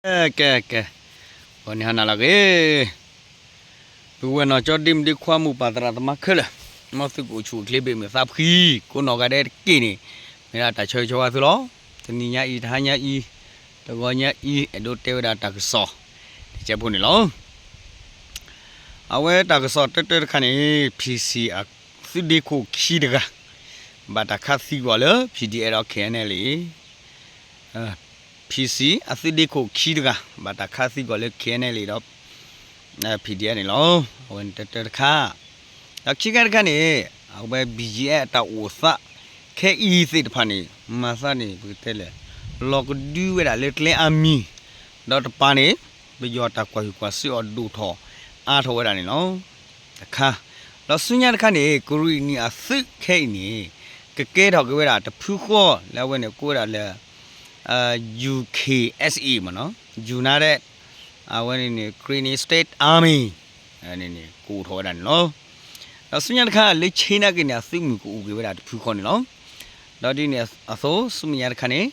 ကဲ ကဲ ကဲ, ဂီၤန့ၣ်ဟါနၤလၢအဂ့ၤ, ပုၢ်ဝဲၢ်နီၢ်ကၠီ ဒ့မုၣ်ဒ့ခွါ မိၢ်ပၢ်သရၣ်သမါခဲလၢာ်, မ်သုကအိၣ်ဆူၣ်အိၣ်ချ့ ဘၣ်မုာ်သးဖှံ, ကိးနီၢ်ဂၤဒဲးတက့ၢ်န့ၣ်, မ့ၢ်ဒၣ်တၢ်ဆၢဂ့ၤဆၢဝါသုလီၤ. တနံၤညါအံၤ တဟါညါအံၤ, တဂီၤညါအံၤ အဲၣ်ဒိးတဲဝဲဒၣ်တၢ်ကစီၣ် တကဲဖိန့ၣ်လီၤ. အဝဲတၢ်ကစီၣ်တၢတၢတခါန့ၣ် ဖံစံ အသုးဒ့ခိၣ်ခံတဂၤ ဘၣ်တၢ်ခးသံကွံာ်လၢ ဖံဒံအဲၣ်ဒီး ခ့ၣ်အဲၣ်အဲၣ်လ့ၣ် ဖံစံ အသုးဒ့ခိၣ်ခံတဂၤ ဘၣ်တၢ်ခးသံကွံာ်လၢ ခ့ၣ်အဲၣ်အဲၣ်လ့ၣ်ဒီး ဖံဒံအဲၣ်န့ၣ်လီၤ. အဝဲန့ၣ်တၢတၢတခါ, ဒီးခံခါတခါန့ၣ် အဝဲ ဘံၣ်ယံၣ်အဲၣ် အတၢ်အိၣ်သး ခဲအံၤသ့ၣ်တဖၣ်န့ၣ် မၤသးန့ၣ် ပကတဲလဲၣ် လီၤကဒုဝဲဒၣ်လၢကျဲအါမံၤ, ဒီးတပၤန့ၣ် ပယီၤတၢ်ကွၢ်ဟုၣ်ကွၢ်စူၣ်အီၤဒိၣ်ထီၣ်အါထီၣ်ဝဲဒၣ်န့ၣ်လီၤ. တခါ, ဒီးဆူညါတခါန့ၣ် ကရံၣ်နံၣ်အသုးခဲအံၤန့ၣ် ကကဲထီၣ်က့ၤဝဲဒၣ်တဖုဃီ လၢအဝဲန့ၣ်ကိးဝဲဒၣ်လၢ ယူၣ်ခ့ၣ်အ့ၣ်စ့ၣ်အ့ၣ် မ့ၢ်နီၤ, United အဝဲန့ၣ်န့ၣ် Kyrgyz State Army န့ၣ်န့ၣ် ကအိၣ်ထီၣ်ဝဲဒၣ်န့ၣ်လီၤ. ဒီးဆူညါတခါ လၢဆ့နၤက့ၤန့ၣ် အသုးမုၢ်ကအိၣ်က့ၤဝဲဒၣ်တဖုဃီန့ၣ်လီၤ. ဒီးဒ်န့ၣ်အသိး ဆူမဲာ်ညါတခါန့ၣ်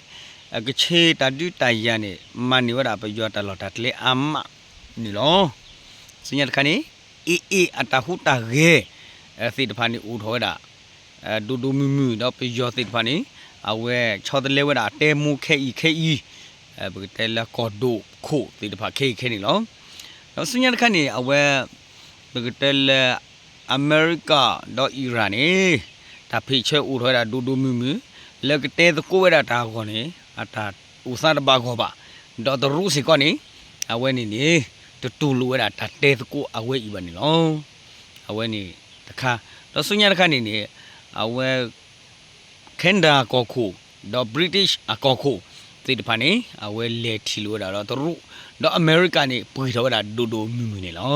ကချ့ၣ်တၢ်ဒုးတၢ်ယၤန့ၣ် မၤန့ၢ်ဝဲဒၣ်ပယီၤတၢ်လီၢ်တၢ်ကျဲအါမးန့ၣ်လီၤ. ဆူညါတခါန့ၣ် အ့ၣ်အ့ၣ် အတၢ်ဟူးတၢ်ဂဲၤသ့ၣ်တဖၣ်န့ၣ် အိၣ်ထီၣ်ဝဲဒၣ် ဒိၣ်ဒိၣ်မုၢ်မုၢ် ဒီးပယီၤသ့ၣ်တဖၣ်န့ၣ် အဝဲဆီတလဲဝဲဒၣ်အတဲမိၢ်ခဲအံၤခဲအံၤ ပကတဲလၢကီၢ်ဒိၣ်ခိၣ်သ့ၣ်တဖၣ်ခဲအံၤခဲန့ၣ်လီၤ. ဒီးဆူညါတခါန့ၣ် အဝဲ ပကတဲလၢ အမဲရကၤဒီးအံရၣ်န့ၣ် တၢ်ဖ့ၣ်ဆၢအိၣ်ထီၣ်ဝဲဒၣ်ဒိၣ်ဒိၣ်မုၢ်မုၢ် လၢကတဲသကိးဝဲဒၣ်တၢ်အဂီၢ်န့ၣ် အတၢ်အိၣ်သးတဘၣ်ဂီၢ်ဘၣ်, ဒီးတရူးစ့ၢ်ကီးန့ၣ် အဝဲန့ၣ်န့ၣ် တတူၢ်လိာ်ဝဲဒၣ်တၢ်တဲသကိးအဝဲအံၤဘၣ်န့ၣ်လီၤ. အဝဲန့ၣ်တခါ, ဒီးဆူညါတခါန့ၣ်န့ၣ် အဝဲ Canada အကီၢ်ခိၣ် ဒီး British အကီၢ်ခိၣ်သ့ၣ်တဖၣ်န့ၣ် အဝဲလဲၤထံၣ်လိာ်ဝဲဒၣ်ဒီးတရူး, ဒီးအမဲရကၤန့ၣ် ပှ့ၤထီၣ်ဝဲဒၣ်ဒိၣ်ဒိၣ်မုၢ်မုၢ်န့ၣ်လီၤ.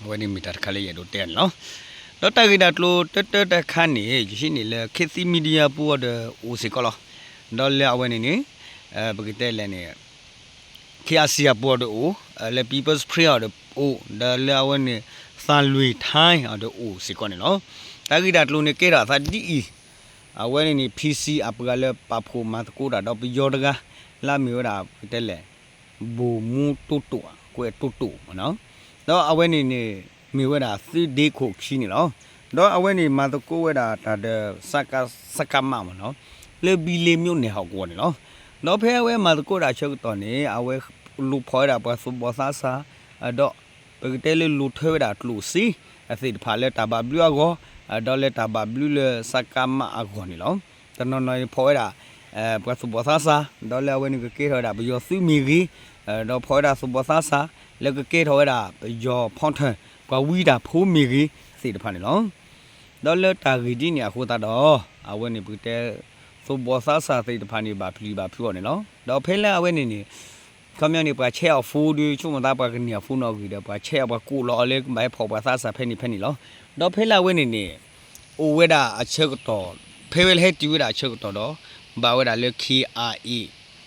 အဝဲန့ၣ်မ့ၢ်တၢ်တခါလၢယအဲၣ်ဒိးတဲန့ၣ်လီၤ. ဒီးတၢ်ဂ့ၢ်တၢ်ကျိၤတၢတၢတခါန့ၣ် ယဟံးန့ၢ်လၢ ခေတ်သစ် Media ပူၤအီၤဒီးအိၣ်စ့ၢ်ကီးလီၤ. ဒီးလၢအဝဲန့ၣ်န့ၣ် ပကတဲလဲၣ်န့ၣ် KRC အပူၤအီၤဒီးအိၣ်, လၢ People's Spring အီၤဒီးအိၣ်, ဒီးလၢအဝဲန့ၣ် သံလွင်တိုင်း အီၤဒီးအိၣ်စ့ၢ်ကီးန့ၣ်လီၤ. တၢ်ဂ့ၢ်တၢ်ကျိၤန့ၣ်ကဲထီၣ်အသးဒ်အံၤ, အဝဲန့ၣ်န့ၣ် ဖံစံ အပှၤလၢပာ်ဖှိၣ်မၤသကိးတၢ်ဒီးပယီၤတဂၤ လၢအမ့ၢ်ဝဲဒၣ် ပကတဲလဲၣ် ဗိုလ်မှူးတိုးတိုး ကွဲးတိုးတိုးမ့ၢ်နီၤ, ဒီးအဝဲန့ၣ်န့ၣ် မ့ၢ်ဝဲဒၣ်သုးဒ့ခိၣ်ခံန့ၣ်လီၤ. ဒီးအဝဲန့ၣ်မၤသကိးဝဲဒၣ်တၢ်ဒီး စကမ မ့ၢ်နီၤ, လၢဘံလ့မျိးန့ၣ်ဟီၣ်ကဝီၤန့ၣ်လီၤ. ဒီးဖဲအဝဲမၤသကိးတၢ်အဆၢကတီၢ်န့ၣ် အဝဲလူၤဖီၣ်ဝဲဒၣ်ပှၤသူၣ်ဘီၣ်သးစၢ်, ဒီး ပကတဲလၢလူၤထၢဝဲဒၣ်ကျိၣ်စ့ သ့ၣ်တဖၣ်လၢတၢ်ဘၣ်ဘျုးအဂီၢ်, ဒီးလၢတၢ်ဘၣ်ဘျုးလၢ စကမ အဂီၢ်န့ၣ်လီၤ. တနီၤနီၤန့ၣ်ဖီၣ်ဝဲဒၣ် ပှၤသူၣ်ဘီၣ်သးစၢ်, ဒီးလၢအဝဲန့ၣ်ကကဲထီၣ်ဝဲဒၣ်ပယီၤသုးမ့ၢ်ဂ့ၤ, ဒီးဖီၣ်ဝဲဒၣ်သူၣ်ဘီၣ်သးစၢ် လၢကကဲထီၣ်ဝဲဒၣ်ပယီၤဖီထၢၣ် ပှၤဝံတၢ်ဖိမ့ၢ်ဂ့ၤ သ့ၣ်တဖၣ်န့ၣ်လီၤ. ဒီးလၢတၢ်ဂ့ၢ်ဒ်န့ၣ်အဃိသတးဒီး အဝဲန့ၣ်ပကတဲ သူၣ်ဘီၣ်သးစၢ်သ့ၣ်တဖၣ်န့ၣ် ဘၣ်ပျံၤဘၣ်ဖုးအီၤန့ၣ်လီၤ. ဒီးဖဲလၢအဝဲန့ၣ်န့ၣ် ခီပညီန့ၣ် ပှၤဆဲးအီၤ phone ဒီး ဆိကမိၣ်သးပှၤကန့ၢ်အီၤ phone နီၣ်ဂံၢ်ဒီး ပှၤဆဲးအီၤပှၤကိးလီၤအီၤလၢကဘၣ်ဟဲဖီၣ်ပှၤသးစၢ်ဖဲန့ၣ်ဖဲန့ၣ်လီၤ. ဒီးဖဲလၢအဝဲန့ၣ်န့ၣ် အိၣ်ဝဲဒၣ်အဆၢကတီၢ်, ဖဲဝဲလၢဟဲတုၤဝဲဒၣ်အဆၢကတီၢ်ဒီး ဘၣ်ဝဲဒၣ်လၢ KIA,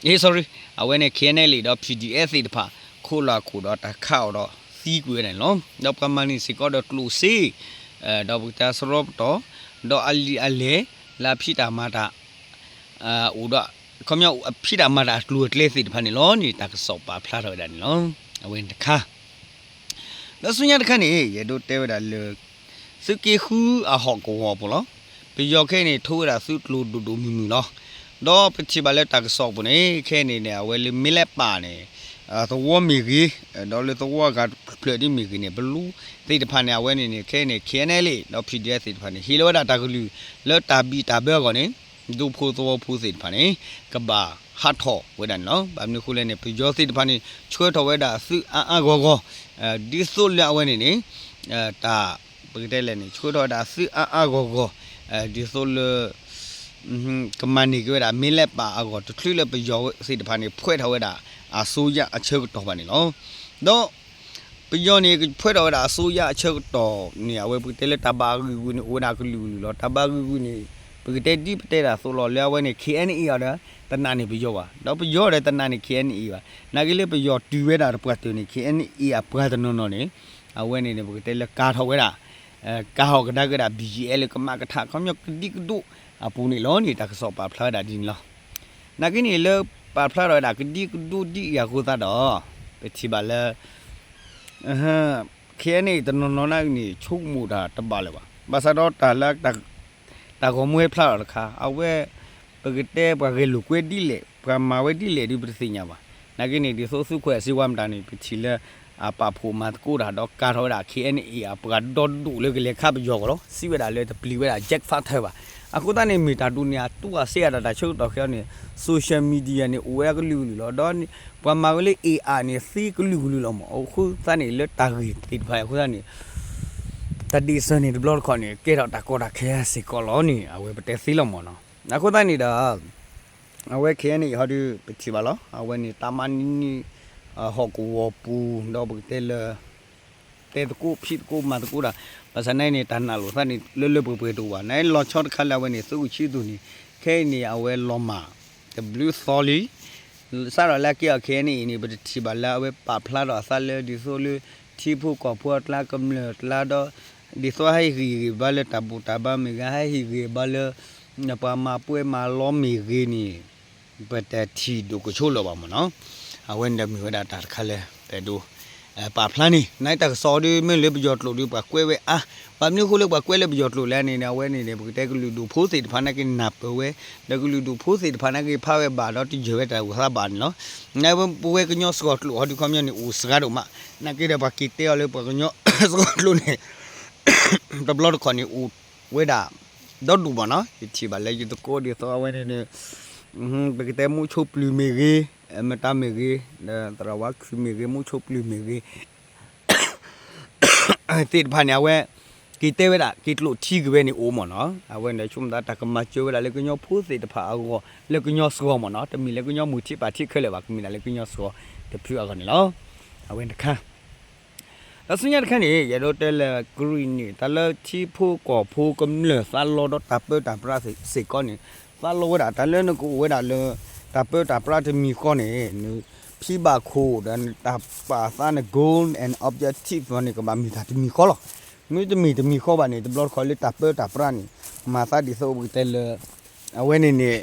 အ့ sorry, အဝဲန့ၣ် KNLA ဒီး PDF သ့ၣ်တဖၣ် ခိးလီၤအခိၣ်ဒီးတၢ်ခးအီၤဒီးသံကွံာ်ဝဲဒၣ်န့ၣ်လီၤ. ဒီးပှၤမၤန့ၢ်စ့ၢ်ကီးဒီးကျိၣ်စ့ ဒီးပကတဲစရီပတီၢ်, ဒီးအလံာ်အလဲၢ် လၢအဖံးတၢ်မၤတၢ် အိၣ်ဒီး ခီပညီအဖံးတၢ်မၤတၢ်အကျိၤအကျဲသ့ၣ်တဖၣ်န့ၣ်လီၤန့ၣ် တၢ်ကစီၣ်ပာ်ဖျါထီၣ်ဝဲဒၣ်န့ၣ်လီၤ. အဝဲန့ၣ်တခါ ဒီးဆူညါတခါန့ၣ် ယအဲၣ်ဒိးတဲဝဲဒၣ်လၢ သုးက့ဃုအဟီၣ်ကဝီၤအပူၤလီၤ. ပယီၤခဲအံၤန့ၣ် ထိဝဲဒၣ်သုးကျိၤဒိၣ်ဒိၣ်မုၢ်မုၢ်လီၤ. ဒီးပထံၣ်ဘၣ်လၢတၢ်ကစီၣ်အပူၤန့ၣ် ခဲအံၤန့ၣ်န့ၣ် အဝဲလၢမ့ၢ်လဲးပၣ်န့ၣ် သဝီမ့ၢ်ဂ့ၤ, ဒီးလၢသဝီအဂၤတဖျၢၣ်ဒ်မ့ၢ်ဂ့ၤန့ၣ် ပလူသ့ၣ်တဖၣ်န့ၣ် အဝဲန့ၣ်န့ၣ် ခဲအံၤန့ၣ် KNLA ဒီး PDF သ့ၣ်တဖၣ်န့ၣ် ဟ့ၣ်လီၤဝဲဒၣ်တၢ်ကလုၢ် လၢတၢ်ဘံၣ်တၢ်ဘၢအဂီၢ်န့ၣ် ဒူဖိသဝီဖိသ့ၣ်တဖၣ်န့ၣ် ကဘၣ်ဟးထီၣ်ဝဲဒၣ်န့ၣ်လီၤ. ဘၣ်မနုၤအဃိလဲၣ်န့ၣ် ပယီၤသ့ၣ်တဖၣ်န့ၣ် ဆှၢထီၣ်ဝဲဒၣ်အသုးအါအါဂီၢ်ဂီၢ် ဒ်သိးလၢအဝဲန့ၣ်န့ၣ် တၢ် ပကတဲလဲၣ်န့ၣ် ဆှၢထီၣ်ဝဲဒၣ်အသုးအါအါဂီၢ်ဂီၢ် ဒ်သိးလၢ ကမၤန့ၢ်က့ၤဝဲဒၣ် မ့ၢ်လဲးပၣ်အဂီၢ် တချုးလၢပယီၤသ့ၣ်တဖၣ်န့ၣ် ဖှဲးထီၣ်ဝဲဒၣ်အစိုးရအဆၢကတီၢ်ဘၣ်န့ၣ်လီၤ. ဒီး ပယီၤန့ၣ် ဖှဲးထီၣ်ဝဲဒၣ်အစိုးရအဆၢကတီၢ်န့ၣ် အဝဲပကတဲလၢတၢ်ဘၣ်ဂုာ်ဂုာ်န့ၣ် အိၣ်ဝဲဒၣ်ကလုာ်ကလုာ်လီၤ. တၢ်ဘၣ်ဂုာ်ဂုာ်န့ၣ် ပကတဲဒ်ပတဲဒၣ်အသိးလီၤ. လၢအဝဲန့ၣ် KNA အီၤဒီး တနာ်န့ၢ်ပယီၤဘၣ်, ဒီးပယီၤဒီးတနာ်န့ၢ် KNA ဘၣ်. နာ်က့လၢပယီၤတုၤဝဲဒၣ်တပှၢ်တၢၢ်န့ၣ် KNA အပှၤတနီၤနီၤန့ၣ် အဝဲန့ၣ်န့ၣ် ပကတဲလၢကၤထီၣ်ဝဲဒၣ် ကၤထီၣ်ကဒါက့ၤဒၣ် BGF လၢကမၣ်ကထး ခီပညီကဒံကဒိၣ်အပူၤန့ၣ်လီၤန့ၣ် တၢ်ကစီၣ်ပာ်ဖျါဝဲဒၣ်ဒ်န့ၣ်လီၤ. နာ်က့န့ၣ်လၢ ပာ်ဖျါထီၣ်ဝဲဒၣ်ကဒံကဒိဒ်အံၤအဃိသတးဒီး ပထံၣ်ဘၣ်လၢ ခဲအံၤန့ၣ် တနီၤနီၤနာ်က့န့ၣ် ဆိကမိၣ်တၢ်တဘၣ်လၢၤဘၣ်. ဘၣ်ဆၣ်ဒီးတၢ်လၢ တၢ်ဂီၤမူဟဲဖျါထီၣ်တခါ အဝဲ ပကတဲပှၤဂဲၤလိာ်ကွဲဒ်လဲၣ် ပှၤမၤဝဲဒ်လဲၣ်ဒုးပတသ့ၣ်ညါဘၣ်. နာ်က့န့ၣ် ဒ်သိးသုးခိၣ်အဲၣ်စ့ဝါမတၤန့ၣ် ပထံၣ်လၢ အပာ်ဖှိၣ်မၤသကိးတၢ်ဒီးကၤထီၣ်ဝဲဒၣ် ခဲအံၤန့ၣ် အပှၤဒီဒူၣ်လၢကလဲၤခးပယီၤကီၢ်လီၤ. စံးဝဲဒၣ်လၢတပျံၤဝဲဒၣ် Jack Furter ဘၣ်. အဃိသတးန့ၣ် မ့ၢ်တၢ်ဒိၣ်န့ၢ်အတူၢ်အစ့အတၢ်ဆၢကတီၢ်ခဲအံၤန့ၣ် social media န့ၣ် အိၣ်ဝဲဒၣ်ကလုာ်ကလုာ်လီၤ. ဒီးပှၤမၤဝဲလၢ AI န့ၣ် သ့ကလုာ်ကလုာ်လီၤမး. အဃိသတးန့ၣ် လၢတၢ်ဂ့ၢ်သ့ၣ်တဖၣ်အံၤအဃိသတးန့ၣ် တၢ်ဒ့ၣ်စၢၤန့ၣ် တဘျီတခီၣ်န့ၣ် ကဲထီၣ်တၢ်ကီတၢ်ခဲစ့ၢ်ကီးလီၤန့ၣ် အဝဲပတဲသ့လီၤမးနီၤ. အဃိသတးန့ၣ်ဒီး အဝဲခဲအံၤန့ၣ် ဟီဒုးပထံၣ်ဘၣ်လီၤ. အဝဲန့ၣ် တၢ်မၤနံၤနံၤ ဟီၣ်ကဝီၤပူၤ ဒီးပကတဲလၢ တဲသကိးဖံးသကိးမၤသကိးတၢ် ဘၣ်ဆၣ်နာ်က့န့ၣ် တၢ်နာ်လိာ်သးန့ၣ် လၢလၢပှဲၤပှဲၤတအိၣ်ဘၣ်. နာ်က့လီၤဆီတခါလၢအဝဲန့ၣ် သုးခိၣ်ဆံသူန့ၣ် ခဲအံၤန့ၣ် အဝဲလီၤမၢ် တဘျုးသီလံ စးထီၣ်လၢအကဲအီၤခဲအံၤန့ၣ် ပတထံၣ်ဘၣ်လၢအဝဲပာ်ဖျါထီၣ်အသးလၢ ဒ်သိးလၢ ထံဖိကီၢ်ဖိအကျါ ကမျၢၢ်အကျါဒီး ဒ်သိးဟဲဟ့ၣ်ဂံၢ်ဘါလၢတၢ်ဘူၣ်တၢ်ဘါမ့ၢ်ဂ့ၤ ဟဲဟ့ၣ်ဂံၢ်ဘါလၢ ပှၤမၤပှဲၤမၤလီမ့ၢ်ဂ့ၤန့ၣ် ပတထံၣ်ဒိၣ်ကဆိးလၢၤဘၣ်မးနီၤ. အဝဲန့ၣ်ဒီးမ့ၢ်ဝဲဒၣ်တၢ်တခါလၢ ပဒိး ပာ်ဖျါန့ၣ် နာ်က့တၢ်ကစီၣ်ဒုး မ့ၢ်လၢပယီၤကျိာ်ဒုး ပှၤကွဲးဝဲအါ, ဘၣ်မနုၤအဃိလၢပှၤကွဲးလၢပယီၤကျိာ်လဲၣ်န့ၣ် အဝဲန့ၣ်န့ၣ် ပကတဲကလုာ်ဒူၣ်ဖိသ့ၣ်တဖၣ်နာ်က့နၢ်ပၢၢ်ဝဲ, ဒီးကလုာ်ဒူၣ်ဖိသ့ၣ်တဖၣ်နာ်က့ဖးဝဲဘၣ် ဒီးတယၢၤဝဲတၢ်ဂီၤသးဘၣ်န့ၣ်လီၤ. နာ်က့ပဝဲကညီစှီၤကျိာ်ဟီဒုးခီပညီန့ၣ် အိၣ်စှၤဒိၣ်မး, နာ်က့ဒီးပှၤက့ၤတဲအီၤလၢပှၤကညီစှီၤကျိာ်န့ၣ် တဘျီတခီၣ်န့ၣ် အိၣ်ဝဲဒၣ် ဒီဒူၣ်မးနီၤ. ယထံၣ်ဘၣ်လၢယသကိးဒ်သိးအဝဲန့ၣ်န့ၣ် ပကတဲမူဆိပျုၢ်မ့ၢ်ဂ့ၤ, မတၤမ့ၢ်ဂ့ၤ, ဒီးသရၣ်ဝါခုၣ်မ့ၢ်ဂ့ၤ, မူဆိပျုၢ်မ့ၢ်ဂ့ၤ သ့ၣ်တဖၣ်န့ၣ် အဝဲ က့ၤတဲဝဲဒၣ် က့ၤကျိးထံက့ၤဝဲန့ၣ်အိၣ်မးနီၤ. အဝဲန့ၣ်ဆိကမိၣ်သးတၢ်ကမၤစၢၤဝဲဒၣ်လၢကညီဖိသ့ၣ်တဖၣ်အဂီၢ် လၢကညီစှီၤမးနီၤ, တမ့ၢ်လၢကညီမုၢ်ထံးပၢ်ထံးခဲလၢာ်ဘၣ်, ကမ့ၢ်ဒၣ်လၢကညီစှီၤတဖုအဂီၢ်န့ၣ်လီၤ. အဝဲန့ၣ်တခါ ဒီးဆူညါတခါန့ၣ် ယအဲၣ်ဒိးတဲလၢ ကရံၣ်နံၣ် တၢ်လၢထံဖိကီၢ်ဖိကမျၢၢ်သးလီဒီးတၢ်ပၢတၢ်ပြးစ့ၢ်ကီးန့ၣ် သးလီဝဲဒၣ် တၢ်လၢနကအိၣ်ဝဲဒၣ်လၢ တၢ်ပၢတၢ်ပြးတမံၤဃီန့ၣ် နဖံးဘၣ်ခိၣ်ဒီးနတၢ်ပာ်သးန goal and objective န့ၣ် ကဘၣ်မ့ၢ်တၢ်တမံၤဃီလီၤ. မ့တမ့ၢ်တမံၤဃီဘၣ်န့ၣ် တဘျီတခီၣ်လၢတၢ်ပၢတၢ်ပြးန့ၣ် မၤသးဒ်သိးပကတဲလၢ အဝဲန့ၣ်န့ၣ်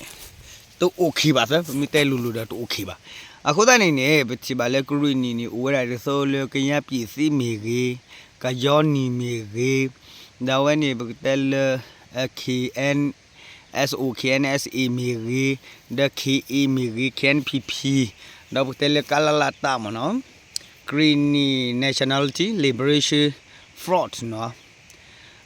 တအိၣ်ခံးဘၣ်သၢ ပမ့ၢ်တဲလိၤလိၤဒီးတအိၣ်ခံးဘၣ်. အဃိသတးန့ၣ်န့ၣ် ပထံၣ်ဘၣ်လၢကရံၣ်နံၣ်န့ၣ် အိၣ်ဝဲဒၣ်ဒ်သိးလၢကယါပံၣ်သံမ့ၢ်ဂ့ၤ, ကယီနံၣ်မ့ၢ်ဂ့ၤ, ဒီးအဝဲန့ၣ်ပကတဲလၢ KNSO KNSA မ့ၢ်ဂ့ၤ, ဒီး KA မ့ၢ်ဂ့ၤ KNPP, ဒီးပကတဲလၢကလလတၢ်မးနီၤ Karenni Nationality Liberation Front နီၤ.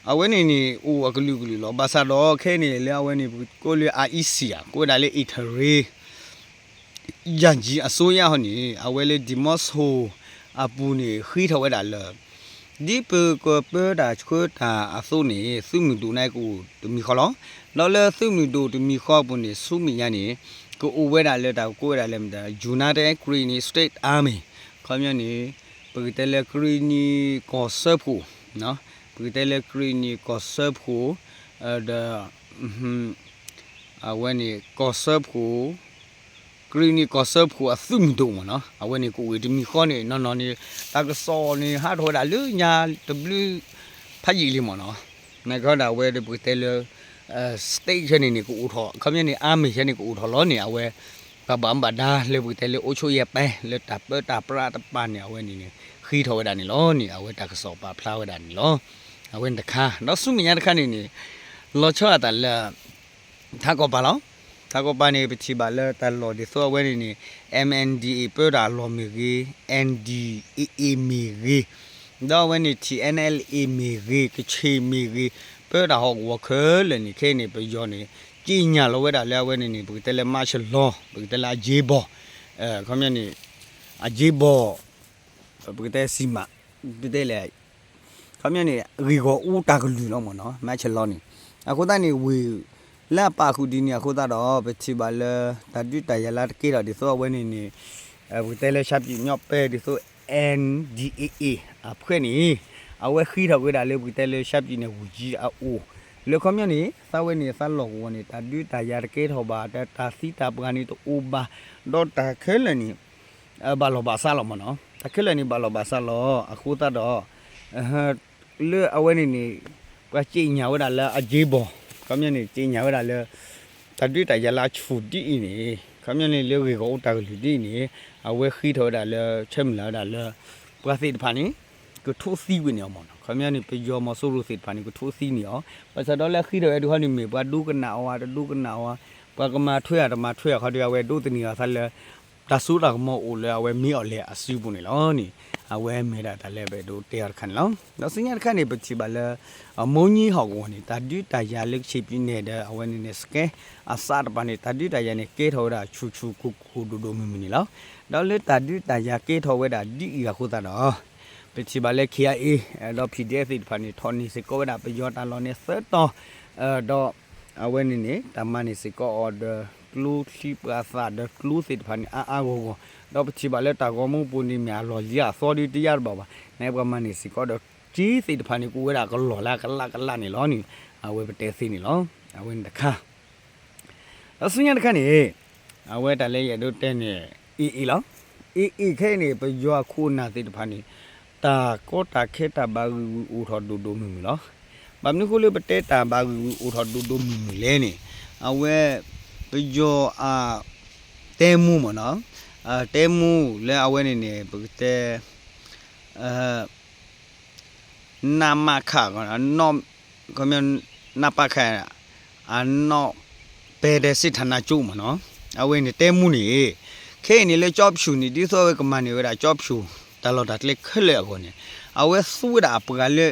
အဝဲန့ၣ်န့ၣ် အိၣ်အကလုာ်ကလုာ်လီၤ. ဘၣ်ဆၣ်ဒီးခဲအံၤန့ၣ် လၢအဝဲန့ၣ် ပကိးလၢ ICC ဧါ ကိးဝဲဒၣ်လၢ Eritrea ယၣ်ကၠံအစိုးရဟီန့ၣ် အဝဲလၢ ဒီးမီၣ်ဆိ အပူၤန့ၣ် ဃ့ထီၣ်ဝဲဒၣ်လၢ ဒ်ပကပၢတၢ်ဆှၢတၢ်အသိးန့ၣ် သုးမုၢ်ဒိၣ်န့ၣ်ကအိၣ်တမံၤဃီလီၤ. ဒီးလၢသုးမုၢ်ဒိၣ်တမံၤဃီအပူၤန့ၣ် ဆူမဲာ်ညါန့ၣ် ကအိၣ်ဝဲဒၣ်လၢတၢ်ကိးဝဲဒၣ်လၢ United Karen State Army ခီပညီန့ၣ် ပကတဲလၢကရံၣ်နံၣ်ကီၢ်စၢဖှိၣ်, ပကတဲလၢကရံၣ်နံၣ်ကီၢ်စၢဖှိၣ် ဒီး အဝဲန့ၣ်ကီၢ်စၢဖှိၣ် ကရံၣ်နံၣ်ကီၢ်စၢဖှိၣ်အသုးမုၢ်ဒိၣ်မးနီၤ. အဝဲန့ၣ်ကအိၣ်တမံၤဃီန့ၣ် နီၢ်နီၢ်န့ၣ် တၢ်ကစီၣ်န့ၣ် ဟးထီၣ်ဝဲဒၣ်လၢညါတဘျုးဖးယံာ်လံမးနီၤ. နာ်က့ဒီးအဝဲပကတဲလၢ state ဆဲန့ၣ်န့ၣ် ကအိၣ်ထီၣ် ခီပညီန့ၣ် army ဆဲန့ၣ် ကအိၣ်ထီၣ်လီၤန့ၣ် အဝဲ ပှၤဘၣ်မူဘၣ်ဒါလၢပကတဲလၢအိၣ်ဆိးယဲၢ်ပဲ လၢတၢ်ပၢတၢ်ပြးတပၤန့ၣ် အဝဲန့ၣ်န့ၣ် ဃ့ထီၣ်ဝဲဒၣ်န့ၣ်လီၤန့ၣ် အဝဲတၢ်ကစီၣ်ပာ်ဖျါဝဲဒၣ်န့ၣ်လီၤ. အဝဲန့ၣ်တခါ ဒီးဆူမဲာ်ညါတခါန့ၣ်န့ၣ် လီၤဆီအသးလၢ ထးကီၢ်ပၤလီၤ. ထးကီၢ်ပၤန့ၣ် ပထံၣ်ဘၣ်လၢတၢ်လီၢ်ဒ်သိးအဝဲန့ၣ်န့ၣ် MNDAA ပၢတၢ်လီၢ်မ့ၢ်ဂ့ၤ, NDAA မ့ၢ်ဂ့ၤ, ဒီးအဝဲန့ၣ် TNLA မ့ၢ်ဂ့ၤ, ကချ့ၣ်မ့ၢ်ဂ့ၤ, ပၢတၢ်ဟီၣ်ကဝီၤခဲလၢာ်န့ၣ် ခဲအံၤန့ၣ် ပယီၤန့ၣ် က့ညၣ်လီၤဝဲဒၣ်လၢအဝဲန့ၣ်န့ၣ် ပကတဲလၢ martial law ပကတဲလၢအကၠ့ဘီၣ် ခီပညီန့ၣ် အကၠ့ဘီၣ် ပကတဲစံးမး ပတဲလဲၣ် ခီပညီန့ၣ် ဂ့ၢ်ဂီၢ်အူတၢ်ကလုၢ်လီၤမးနီၤ martial law န့ၣ်. အဃိသတးန့ၣ် ဝ့ၢ်လၢအပာ်ဃုာ်ဒ်န့ၣ်အဃိသတးဒီး ပထံၣ်ဘၣ်လၢ တၢ်ဒုးတၢ်ယၤလၢတကဲထီၣ်ဒ်သိးအဝဲန့ၣ်န့ၣ် ပကတဲလၢ ရှမ်းပြည်မြောက်ပိုင်း ဒ်သိး NDAA အဖွဲ့န့ၣ် အဝဲဃ့ထီၣ်က့ၤဝဲဒၣ်လၢပကတဲလၢ ရှမ်းပြည်နယ် ဝန်ကြီးအအိၣ် လၢခီပညီန့ၣ် သးဝဲန့ၣ်သးလီၢ်ကဝီၤန့ၣ် တၢ်ဒုးတၢ်ယၤတကဲထီၣ်ဘၣ် တၢ်သံတၢ်ပှၢ်န့ၣ်တအိၣ်ဘၣ် ဒီးတၢ်ခဲလၢာ်န့ၣ် ဘၣ်လီၢ်ဘၣ်စးလီၤမးနီၤ. တၢ်ခဲလၢာ်န့ၣ် ဘၣ်လီၢ်ဘၣ်စးလီၤ အဃိသတးဒီး လၢအဝဲန့ၣ်န့ၣ် ပှၤက့ညၣ်ဝဲဒၣ်လၢအကၠ့ဘီၣ် ခီပညီန့ၣ် က့ညၣ်ဝဲဒၣ်လၢ တၢ်ဒုးတၢ်ယၤလၢအဆူၣ်ဒ်အံၤန့ၣ် ခီပညီန့ၣ်လၢဂ့ၢ်ဂီၢ်အိၣ်တၢ်ကလုၢ်ဒ်အံၤန့ၣ် အဝဲဃ့ထီၣ်ဝဲဒၣ်လၢ ဆၢမုၢ်လၢ်ဝဲဒၣ်လၢ ပှၤသ့ၣ်တဖၣ်န့ၣ် ကထိးသံကွံာ်န့ၢ်အီၤမ့ၢ်နီၤ. ခီပညီန့ၣ် ပယီၤမီၤစိရိၤသ့ၣ်တဖၣ်န့ၣ် ကထိးသံန့ၢ်အီၤ ဘၣ်ဆၣ်ဒီးလၢအဃ့ထီၣ်ဝဲဒုးခီန့ၣ် မ့ၢ်ပှၤဒိကနၣ်အီၤဧါ တဒိကနၣ်အီၤဧါ ပှၤကမၤထွဲဧါတမၤထွဲဧါခီဒီး အဝဲဒိးသန့ၤအီၤသးလၢ တၢ်စိတၢ်ကမီၤအိၣ်လၢအဝဲမ့ၢ်အီၤလဲၣ်အစုပူၤန့ၣ်လီၤန့ၣ် အဝဲမ့ၢ်ဒၣ်တၢ်လၢပအဲၣ်ဒိးတဲအီၤတခါန့ၣ်လီၤ. ဒီးဆူညါတခါန့ၣ် ပထံၣ်ဘၣ်လၢ အမိၢ်ညံဟီၣ်ကဝီၤန့ၣ် တၢ်ဒုးတၢ်ယၤလၢကဆ့ၣ်ပံနဲၣ်ဒီး အဝဲန့ၣ်န့ၣ် စကဲအစးတပၤန့ၣ် တၢ်ဒုးတၢ်ယၤန့ၣ် ကဲထီၣ်ဝဲဒၣ်ဆူၣ်ဆူၣ်ကိၢ်ကိၢ်ဒိၣ်ဒိၣ်မုၢ်မုၢ်န့ၣ်လီၤ. ဒီးလၢတၢ်ဒုးတၢ်ယၤကဲထီၣ်ဝဲဒၣ်ဒ်အံၤအဃိသတးဒီး ပထံၣ်ဘၣ်လၢ ခ့ၣ်အါအ့ ဒီး ဖံၣ်ဒဲသ့ၣ်တဖၣ်န့ၣ် ထီၣ်န့ၢ်စ့ၢ်ကီးဝဲဒၣ်ပယီၤတၢ်လီၢ်န့ၣ်သၢတီၤ ဒီး အဝဲန့ၣ်န့ၣ် တၢ်မၤန့ၢ်စ့ၢ်ကီးအီၤဒီး ကျိချံပှၤသၣ်ဒီးကျိသ့ၣ်တဖၣ်န့ၣ် အါအါဂီၢ်ဂီၢ် ဒီးပထံၣ်ဘၣ်လၢတၢ်ဂီၤမူပူၤန့ၣ် မ့ၢ်အလီၢ်လံၤအသီဒ်တယါတဘၣ်ဘၣ် နပှၤမၤန့ၢ်စ့ၢ်ကီးဒီး က့သ့ၣ်တဖၣ်န့ၣ် ကအိၣ်ဝဲဒၣ်ကလီၢ်လၢအကလးကလးန့ၣ်လီၤန့ၣ် အဝဲပတဲသ့န့ၣ်လီၤ. အဝဲန့ၣ်တခါ ဒီးဆူညါတခါန့ၣ် အဝဲတၢ်လၢယအဲၣ်ဒိးတဲန့ၣ် အ့ၣ်အ့ၣ်လီၤ. အ့ၣ်အ့ၣ်ခဲအံၤန့ၣ် ပယီၤအခိၣ်အနၢ်သ့ၣ်တဖၣ်န့ၣ် တၢ်ကီတၢ်ခဲတၢ်ဘၣ်ဂံၢ်ဂုာ်အိၣ်ထီၣ်ဒိၣ်ဒိၣ်မုၢ်မုၢ်လီၤ. ဘၣ်မနုၤအဃိလၢပတဲတၢ်ဘၣ်ဂံၢ်ဂုာ်အိၣ်ထီၣ်ဒိၣ်ဒိၣ်မုၢ်မုၢ်လဲၣ်န့ၣ် အဝဲ ပယီၤအ တဲမူမ့ၢ်နီၤ တဲမူလၢအဝဲန့ၣ်န့ၣ် ပကတဲ နမခ ခီ နပခ အနီၢ်ပဲတဲစ့ၣ်ထၣ်နၢကၠိမ့ၢ်နီၤ အဝဲန့ၣ်တဲမူန့ၣ် ခဲအံၤန့ၣ်လၢကၠီဖၠူၣ်န့ၣ် ဒ်သိးအဝဲကမၤန့ၢ်ဝဲဒၣ်ကၠီဖၠူၣ် တၢ်လီၢ်တၢ်ကျဲခဲလၢာ်အဂီၢ်န့ၣ် အဝဲသူဝဲဒၣ်အပှၤလၢ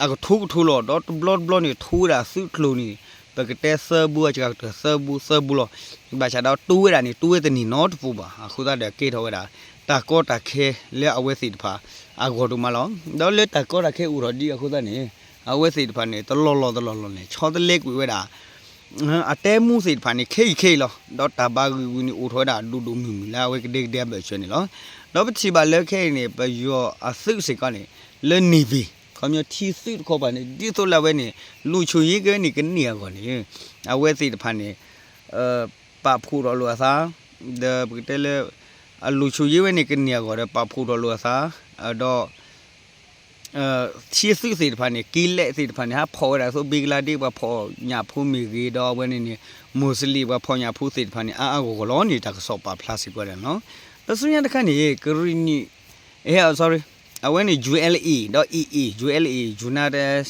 အကထိကထိလီၤ ဒီးတဘျီတဘျီန့ၣ် ထိဝဲဒၣ်သုးကျိၤန့ၣ် ပကတဲသၢဘိ အကကတၢၢ်သၢဘိ သၢဘိလီၤ. ဘၣ်ဆၣ်ဒီးတိဝဲဒၣ်န့ၣ် တိဝဲတန့ၢ်နီတပူၤဘၣ်. အဃိသတးဒီးကဲထီၣ်ဝဲဒၣ် တၢ်ကီတၢ်ခဲလၢအဝဲသ့ၣ်တဖၣ် အဂီၢ်ဒိၣ်မးလီၤ. ဒီးလၢတၢ်ကီတၢ်ခဲအိၣ်ထီၣ်ဒ်အဃိသတးန့ၣ် အဝဲသ့ၣ်တဖၣ်န့ၣ် တလီၢ်လီၢ်တလီၢ်လီၢ်န့ၣ် ဆီတလဲကွံာ်ဝဲဒၣ် အတဲမူသ့ၣ်တဖၣ်န့ၣ် ခဲအံၤခဲအံၤလီၤ. ဒီးတၢ်ဘၣ်ဂံၢ်ဂုာ်န့ၣ်အိၣ်ထီၣ်ဝဲဒၣ်ဒိၣ်ဒိၣ်မုၢ်မုၢ်လၢအဝဲကဒဲကဒဲအဘၢၣ်စၢၤန့ၣ်လီၤ. ဒီးပထံၣ်ဘၣ်လၢခဲအံၤန့ၣ် ပယီၤအသုးစ့ၢ်ကီးန့ၣ် လၢန့ၣ်ဘ့ၣ် ခီပညီထံသုးတခီပၤန့ၣ် ဒ်သိးလၢအဝဲန့ၣ် လူၤဆိၣ်ယ့ကဲန့ၣ်ကန့ၢ်အဂီၢ်န့ၣ် အဝဲသ့ၣ်တဖၣ်န့ၣ် ပာ်ဖှိၣ်ထီၣ်လိာ်အသး ဒီးပကတဲလၢ အလူၤဆိၣ်ယ့ဝဲန့ၣ်ကန့ၢ်အဂီၢ်ဒီး ပာ်ဖှိၣ်ထီၣ်လိာ်အသး ဒီး ထံသုးသ့ၣ်တဖၣ်န့ၣ် က့လဲးသ့ၣ်တဖၣ်န့ၣ် ဟးဖီၣ်ဝဲဒၣ်သိး ဘ့ကလါဒ့း ပှၤဖီၣ်ညၣ်ဖိမ့ၢ်ဂ့ၤ ဒီးအဝဲန့ၣ်န့ၣ် မူးစလံၣ် ပှၤဖီၣ်ညၣ်ဖိသ့ၣ်တဖၣ်န့ၣ် အါအါဂီၢ်ဂီၢ်လီၤန့ၣ် တၢ်ကစီၣ်ပာ်ဖျါစ့ၢ်ကီးဒၣ်န့ၣ်လီၤ. ဒီးဆူညါတခါန့ၣ် ကရံၣ်နံၣ် အ sorry အဝဲန့ၣ် ယူႇအဲလ်အ့ ဒီး အ့ၣ်အ့ ယူႇအဲလ်အ့ United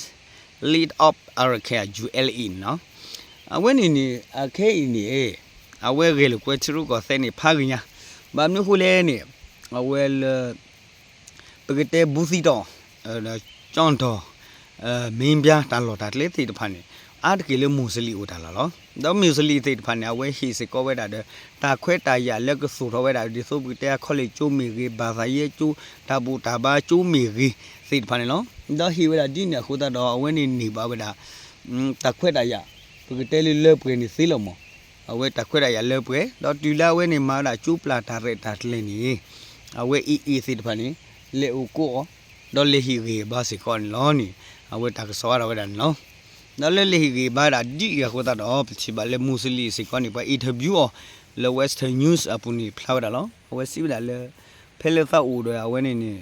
League of Arakan ယူႇအဲလ်အ့ န့ၣ်လီၤ. အဝဲန့ၣ်န့ၣ် အခဲအံၤန့ၣ် အဝဲဂဲၤလိာ်ကွဲထံရူၢ်ကီၢ်သဲးန့ၣ် ဖးဂ့ၤညါ ဘၣ်မနုၤအဃိလဲၣ်န့ၣ် အဝဲလၢ ပကတဲဘူးသံတီၤ ကၠီၣ်တီၤ မ့ၢ်ဘၠါ တၢ်လီၢ်တၢ်ကျဲသ့ၣ်တဖၣ်န့ၣ် အါတက့ၢ်လၢမူးစလံၣ်အိၣ်တၢ်လီၢ်လီၤ. ဒီးမူးစလံၣ်သ့ၣ်တဖၣ်န့ၣ် အဝဲဟ့ၣ်စ့ၢ်ကီးဝဲဒၣ်ဒီး တၢ်ခွဲးတၢ်ယာ်လၢကသိၣ်ထီၣ်ဝဲဒၣ် ဒ်သိးပကတဲအခီလ့ၣ်ကၠိမ့ၢ်ဂ့ၤ ဘၣ်သးယဲကၠိ တၢ်ဘူၣ်တၢ်ဘါကၠိမ့ၢ်ဂ့ၤသ့ၣ်တဖၣ်န့ၣ်လီၤ. ဒီးဟ့ၣ်ဝဲဒၣ်ဒ်န့ၣ်အဃိသတးဒီး အဝဲန့ၣ်န့ၢ်ဘၣ်ဝဲဒၣ် တၢ်ခွဲးတၢ်ယာ် ပကတဲလၢလၢပှဲၤန့ၣ်သ့လီၤမး အဝဲတၢ်ခွဲးတၢ်ယာ်လၢပှဲၤ ဒီးတုၤလၢအဝဲန့ၣ်မၤဝဲဒၣ်ကၠိပျၢ်တၢ်ရဲၣ်တၢ်ကျဲၤန့ၣ် အဝဲအ့ၣ်အ့ၣ်သ့ၣ်တဖၣ်န့ၣ် လဲၤအိၣ်ကိးအီၤ ဒီးလဲၤဟ့ၣ်ဂံၢ်ဘါစ့ၢ်ကီးန့ၣ်လီၤန့ၣ် အဝဲတၢ်ကစီၣ်အါထီၣ်ဝဲဒၣ်န့ၣ်လီၤ. ဒီးလၢလဲၤဟ့ၣ်ဂံၢ်ဘါဒၣ်ဒ်အံၤအဃိသတးဒီး ပထံၣ်ဘၣ်လၢမူးစလံၣ်စ့ၢ်ကီးန့ၣ် ပှၤ interview အီၤ လၢ Western News အပူၤန့ၣ်ဖျါဝဲဒၣ်လီၤ. အဝဲစံးဝဲဒၣ်လၢ ဖဲလၢသးအိၣ်ဒီးအဝဲန့ၣ်န့ၣ်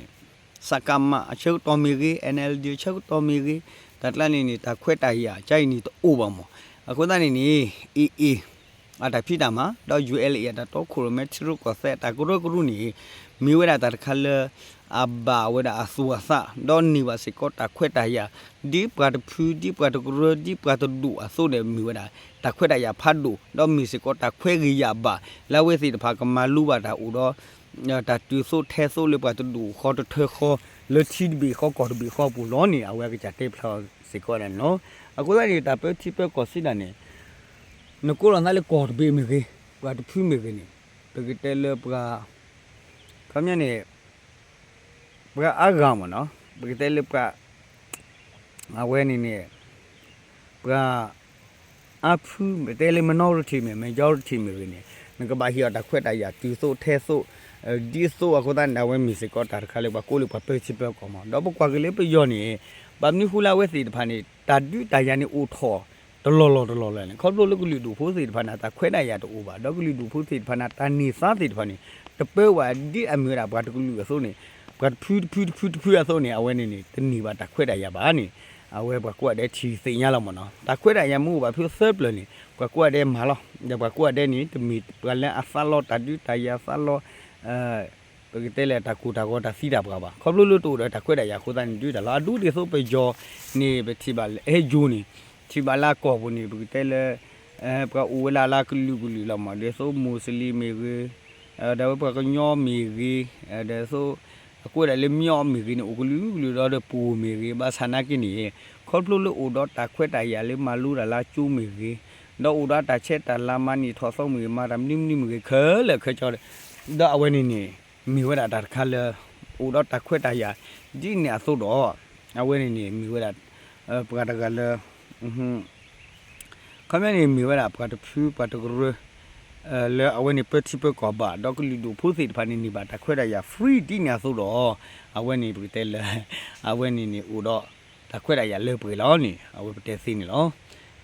စကမ အဆၢကတီၢ်မ့ၢ်ဂ့ၤ NLD အဆၢကတီၢ်မ့ၢ်ဂ့ၤ တၢ်ကျါန့ၣ်န့ၣ် တၢ်ခွဲးတၢ်ယာ်ကါအံၤန့ၣ်တအိၣ်ဘၣ်မး. အဃိသတးန့ၣ်န့ၣ် အ့ၣ်အ့ၣ် အတၢ်ဖံးတၢ်မၤ ဒီး ယူၣ်အဲလ်အ့ၣ် အတၢ်တီခိၣ်ရိၣ်မဲထံရူၢ်ကီၢ်သဲးအတၢ်ကရၢကရိန့ၣ် မ့ၢ်ဝဲဒၣ်တၢ်တခါလၢ အဘၣ်ဝဲဒၣ်အသူၣ်အသး ဒီးန့ၢ်ဘၣ်စ့ၢ်ကီးတၢ်ခွဲးတၢ်ယာ် ဒ်ပှၤတဖု ဒ်ပှၤတကရၢ ဒ်ပှၤတဒူၣ်အသိးန့ၣ် မ့ၢ်ဝဲဒၣ် တၢ်ခွဲးတၢ်ယာ်ဖးဒိၣ် ဒီးမ့ၢ်စ့ၢ်ကီးတၢ်ခွဲးဂ့ၤယာ်ဘၣ် လၢအဝဲသ့ၣ်တဖၣ်ကမၤလိဘၣ်တၢ်အိၣ်ဒီး တၢ်တုၤသိးထဲသိးလၢပှၤတဒူၣ်ဃီတထၢဃီ လၢထံတဘ့ၣ်ဃီကီၢ်တဘ့ၣ်ဃီအပူၤလီၤန့ၣ် အဝဲအကစၢ်တဲဖျါစ့ၢ်ကီးဒၣ်န့ၣ်လီၤ. အဃိသတးန့ၣ် တၢ်ပၢထံပၢကီၢ်စံးဒၣ်န့ၣ် နကိးလီၤသးလၢကီၢ်တဘ့ၣ်မ့ၢ်ဂ့ၤ ပှၤတဖုမ့ၢ်ဂ့ၤန့ၣ် ပကတဲလၢပှၤ ခီပညီန့ၣ် ပှၤအါဂၤမ့ၢ်နီၤ ပကတဲလၢပှၤ အဝဲန့ၣ်န့ၣ် ပှၤ အါဖု ပတဲလၢ minority မ့ၢ် majority မ့ၢ်ဂ့ၤန့ၣ် နကဘၣ်ဟ့ၣ်အီၤတၢ်ခွဲးတၢ်ယာ်တုၤသိးထဲသိး ဒ်သိးအဃိသတးန့ၣ် အဝဲမ့ၢ်စ့ၢ်ကီးတၢ်တခါလၢပှၤကိးလၢပှၤပၢထံပၢကီၢ်မး ဒီးပကွၢ်က့ၤလၢပယီၤန့ၣ် ဘၣ်မနုၤဃိလၢအဝဲသ့ၣ်တဖၣ်န့ၣ် တၢ်ဒုးတၢ်ယၤန့ၣ်အိၣ်ထီၣ် တလီၢ်လီၢ်တလီၢ်လၢ်န့ၣ် ခီဖျိလၢကလုာ်ဒူၣ်ဖိသ့ၣ်တဖၣ်န့ၣ် တၢ်ခွဲးတၢ်ယာ်တအိၣ်ဘၣ် ဒီးကလုာ်ဒူၣ်ဖိသ့ၣ်တဖၣ်န့ၣ် တၢ်န့ၢ်သါသ့ၣ်တဖၣ်န့ၣ် တပၢဝဲဒၣ်ဒ်အမ့ၢ်ဝဲဒၣ်ပှၤတကလုာ်အသိးန့ၣ် ပှၤတဖုတဖုတဖုတဖုအသိးန့ၣ် အဝဲန့ၣ်န့ၣ် တန့ၢ်ဘၣ်တၢ်ခွဲးတၢ်ယာ်ဘၣ်န့ၣ် အဝဲပှၤကိးဂၤဒဲးထံၣ်သ့ၣ်ညါလီၤမ့ၢ်နီၤ. တၢ်ခွဲးတၢ်ယာ်မ့ၢ်အိၣ်ဘၣ်ဖဲသၢပျၢၤန့ၣ် ပှၤကိးဂၤဒဲးမၤလီၤ. ဒီးပှၤကိးဂၤဒဲးန့ၣ် တမ့ၢ်ပှၤလၢအသးလီတၢ်ဒုးတၢ်ယၤသးလီ ပကတဲလၢတၢ်ကိၢ်တၢ်ဂီၤတၢ်သံတၢ်ပှၢ်ဘၣ်. ခီဖျိလၢတအိၣ်ဒီးတၢ်ခွဲးတၢ်ယာ်အဃိသတးန့ၣ် ဒုးတၢ်လီၤ. အဒိဒ်သိးပယီၤန့ၣ် ပထံၣ်ဘၣ်လၢ အဲယိၤန့ၣ် ထံၣ်ဘၣ်လၢအကီၢ်ပူၤန့ၣ် ပကတဲလၢ ပှၤအိၣ်ဝဲဒၣ်လၢကလုာ်ကလုာ်လီၤမး ဒ်သိးမူးစလ့ၣ်မ့ၢ်ဂ့ၤ, ဒီးဝဲပှၤကညီမ့ၢ်ဂ့ၤ, ဒ်သိး အကွဲးဒၣ်လၢမ့ၢ်အီၣ်မ့ၢ်ဂ့ၤန့ၣ် အိၣ်ကလုာ်ကလုာ်ဒီးဒီးပူၤမ့ၢ်ဂ့ၤ ဘၣ်ဆၣ်နာ်က့န့ၣ် ခီဖျိလၢအိၣ်ဒီးတၢ်ခွဲးတၢ်ယာ်လၢမၤလိတၢ်လၢကၠိမ့ၢ်ဂ့ၤ, ဒီးအိၣ်ဒီးတၢ်ဆဲးတၢ်လၤမၤနံၣ်ထီၣ်သီမ့ၢ်ဂ့ၤ မၤတၢ်မနုၤမနုၤမ့ၢ်ဂ့ၤခဲလၢာ်ခဲဆ့ ဒီးအဝဲန့ၣ်န့ၣ် မ့ၢ်ဝဲဒၣ်တၢ်တခါလၢ အိၣ်ဒီးတၢ်ခွဲးတၢ်ယာ် ဒ်န့ၣ်အသိးဒီး အဝဲန့ၣ်န့ၣ် မ့ၢ်ဝဲဒၣ် ပှၤတဂၤလၢ ခီပညီန့ၣ် မ့ၢ်ဝဲဒၣ်ပှၤတဖုပှၤတကရၢ လၢအဝဲန့ၣ်ပၢထံပၢကီၢ်ဘၣ် ဒီးကလုာ်ဒူၣ်ဖိသ့ၣ်တဖၣ်န့ၣ် န့ၢ်ဘၣ်တၢ်ခွဲးတၢ်ယာ် free ဒ်န့ၣ်အသိးဒီး အဝဲန့ၣ်ပကတဲလၢ အဝဲန့ၣ်န့ၣ် အိၣ်ဒီးတၢ်ခွဲးတၢ်ယာ်လၢပှဲၤလီၤန့ၣ် အဝဲပတဲသ့န့ၣ်လီၤ.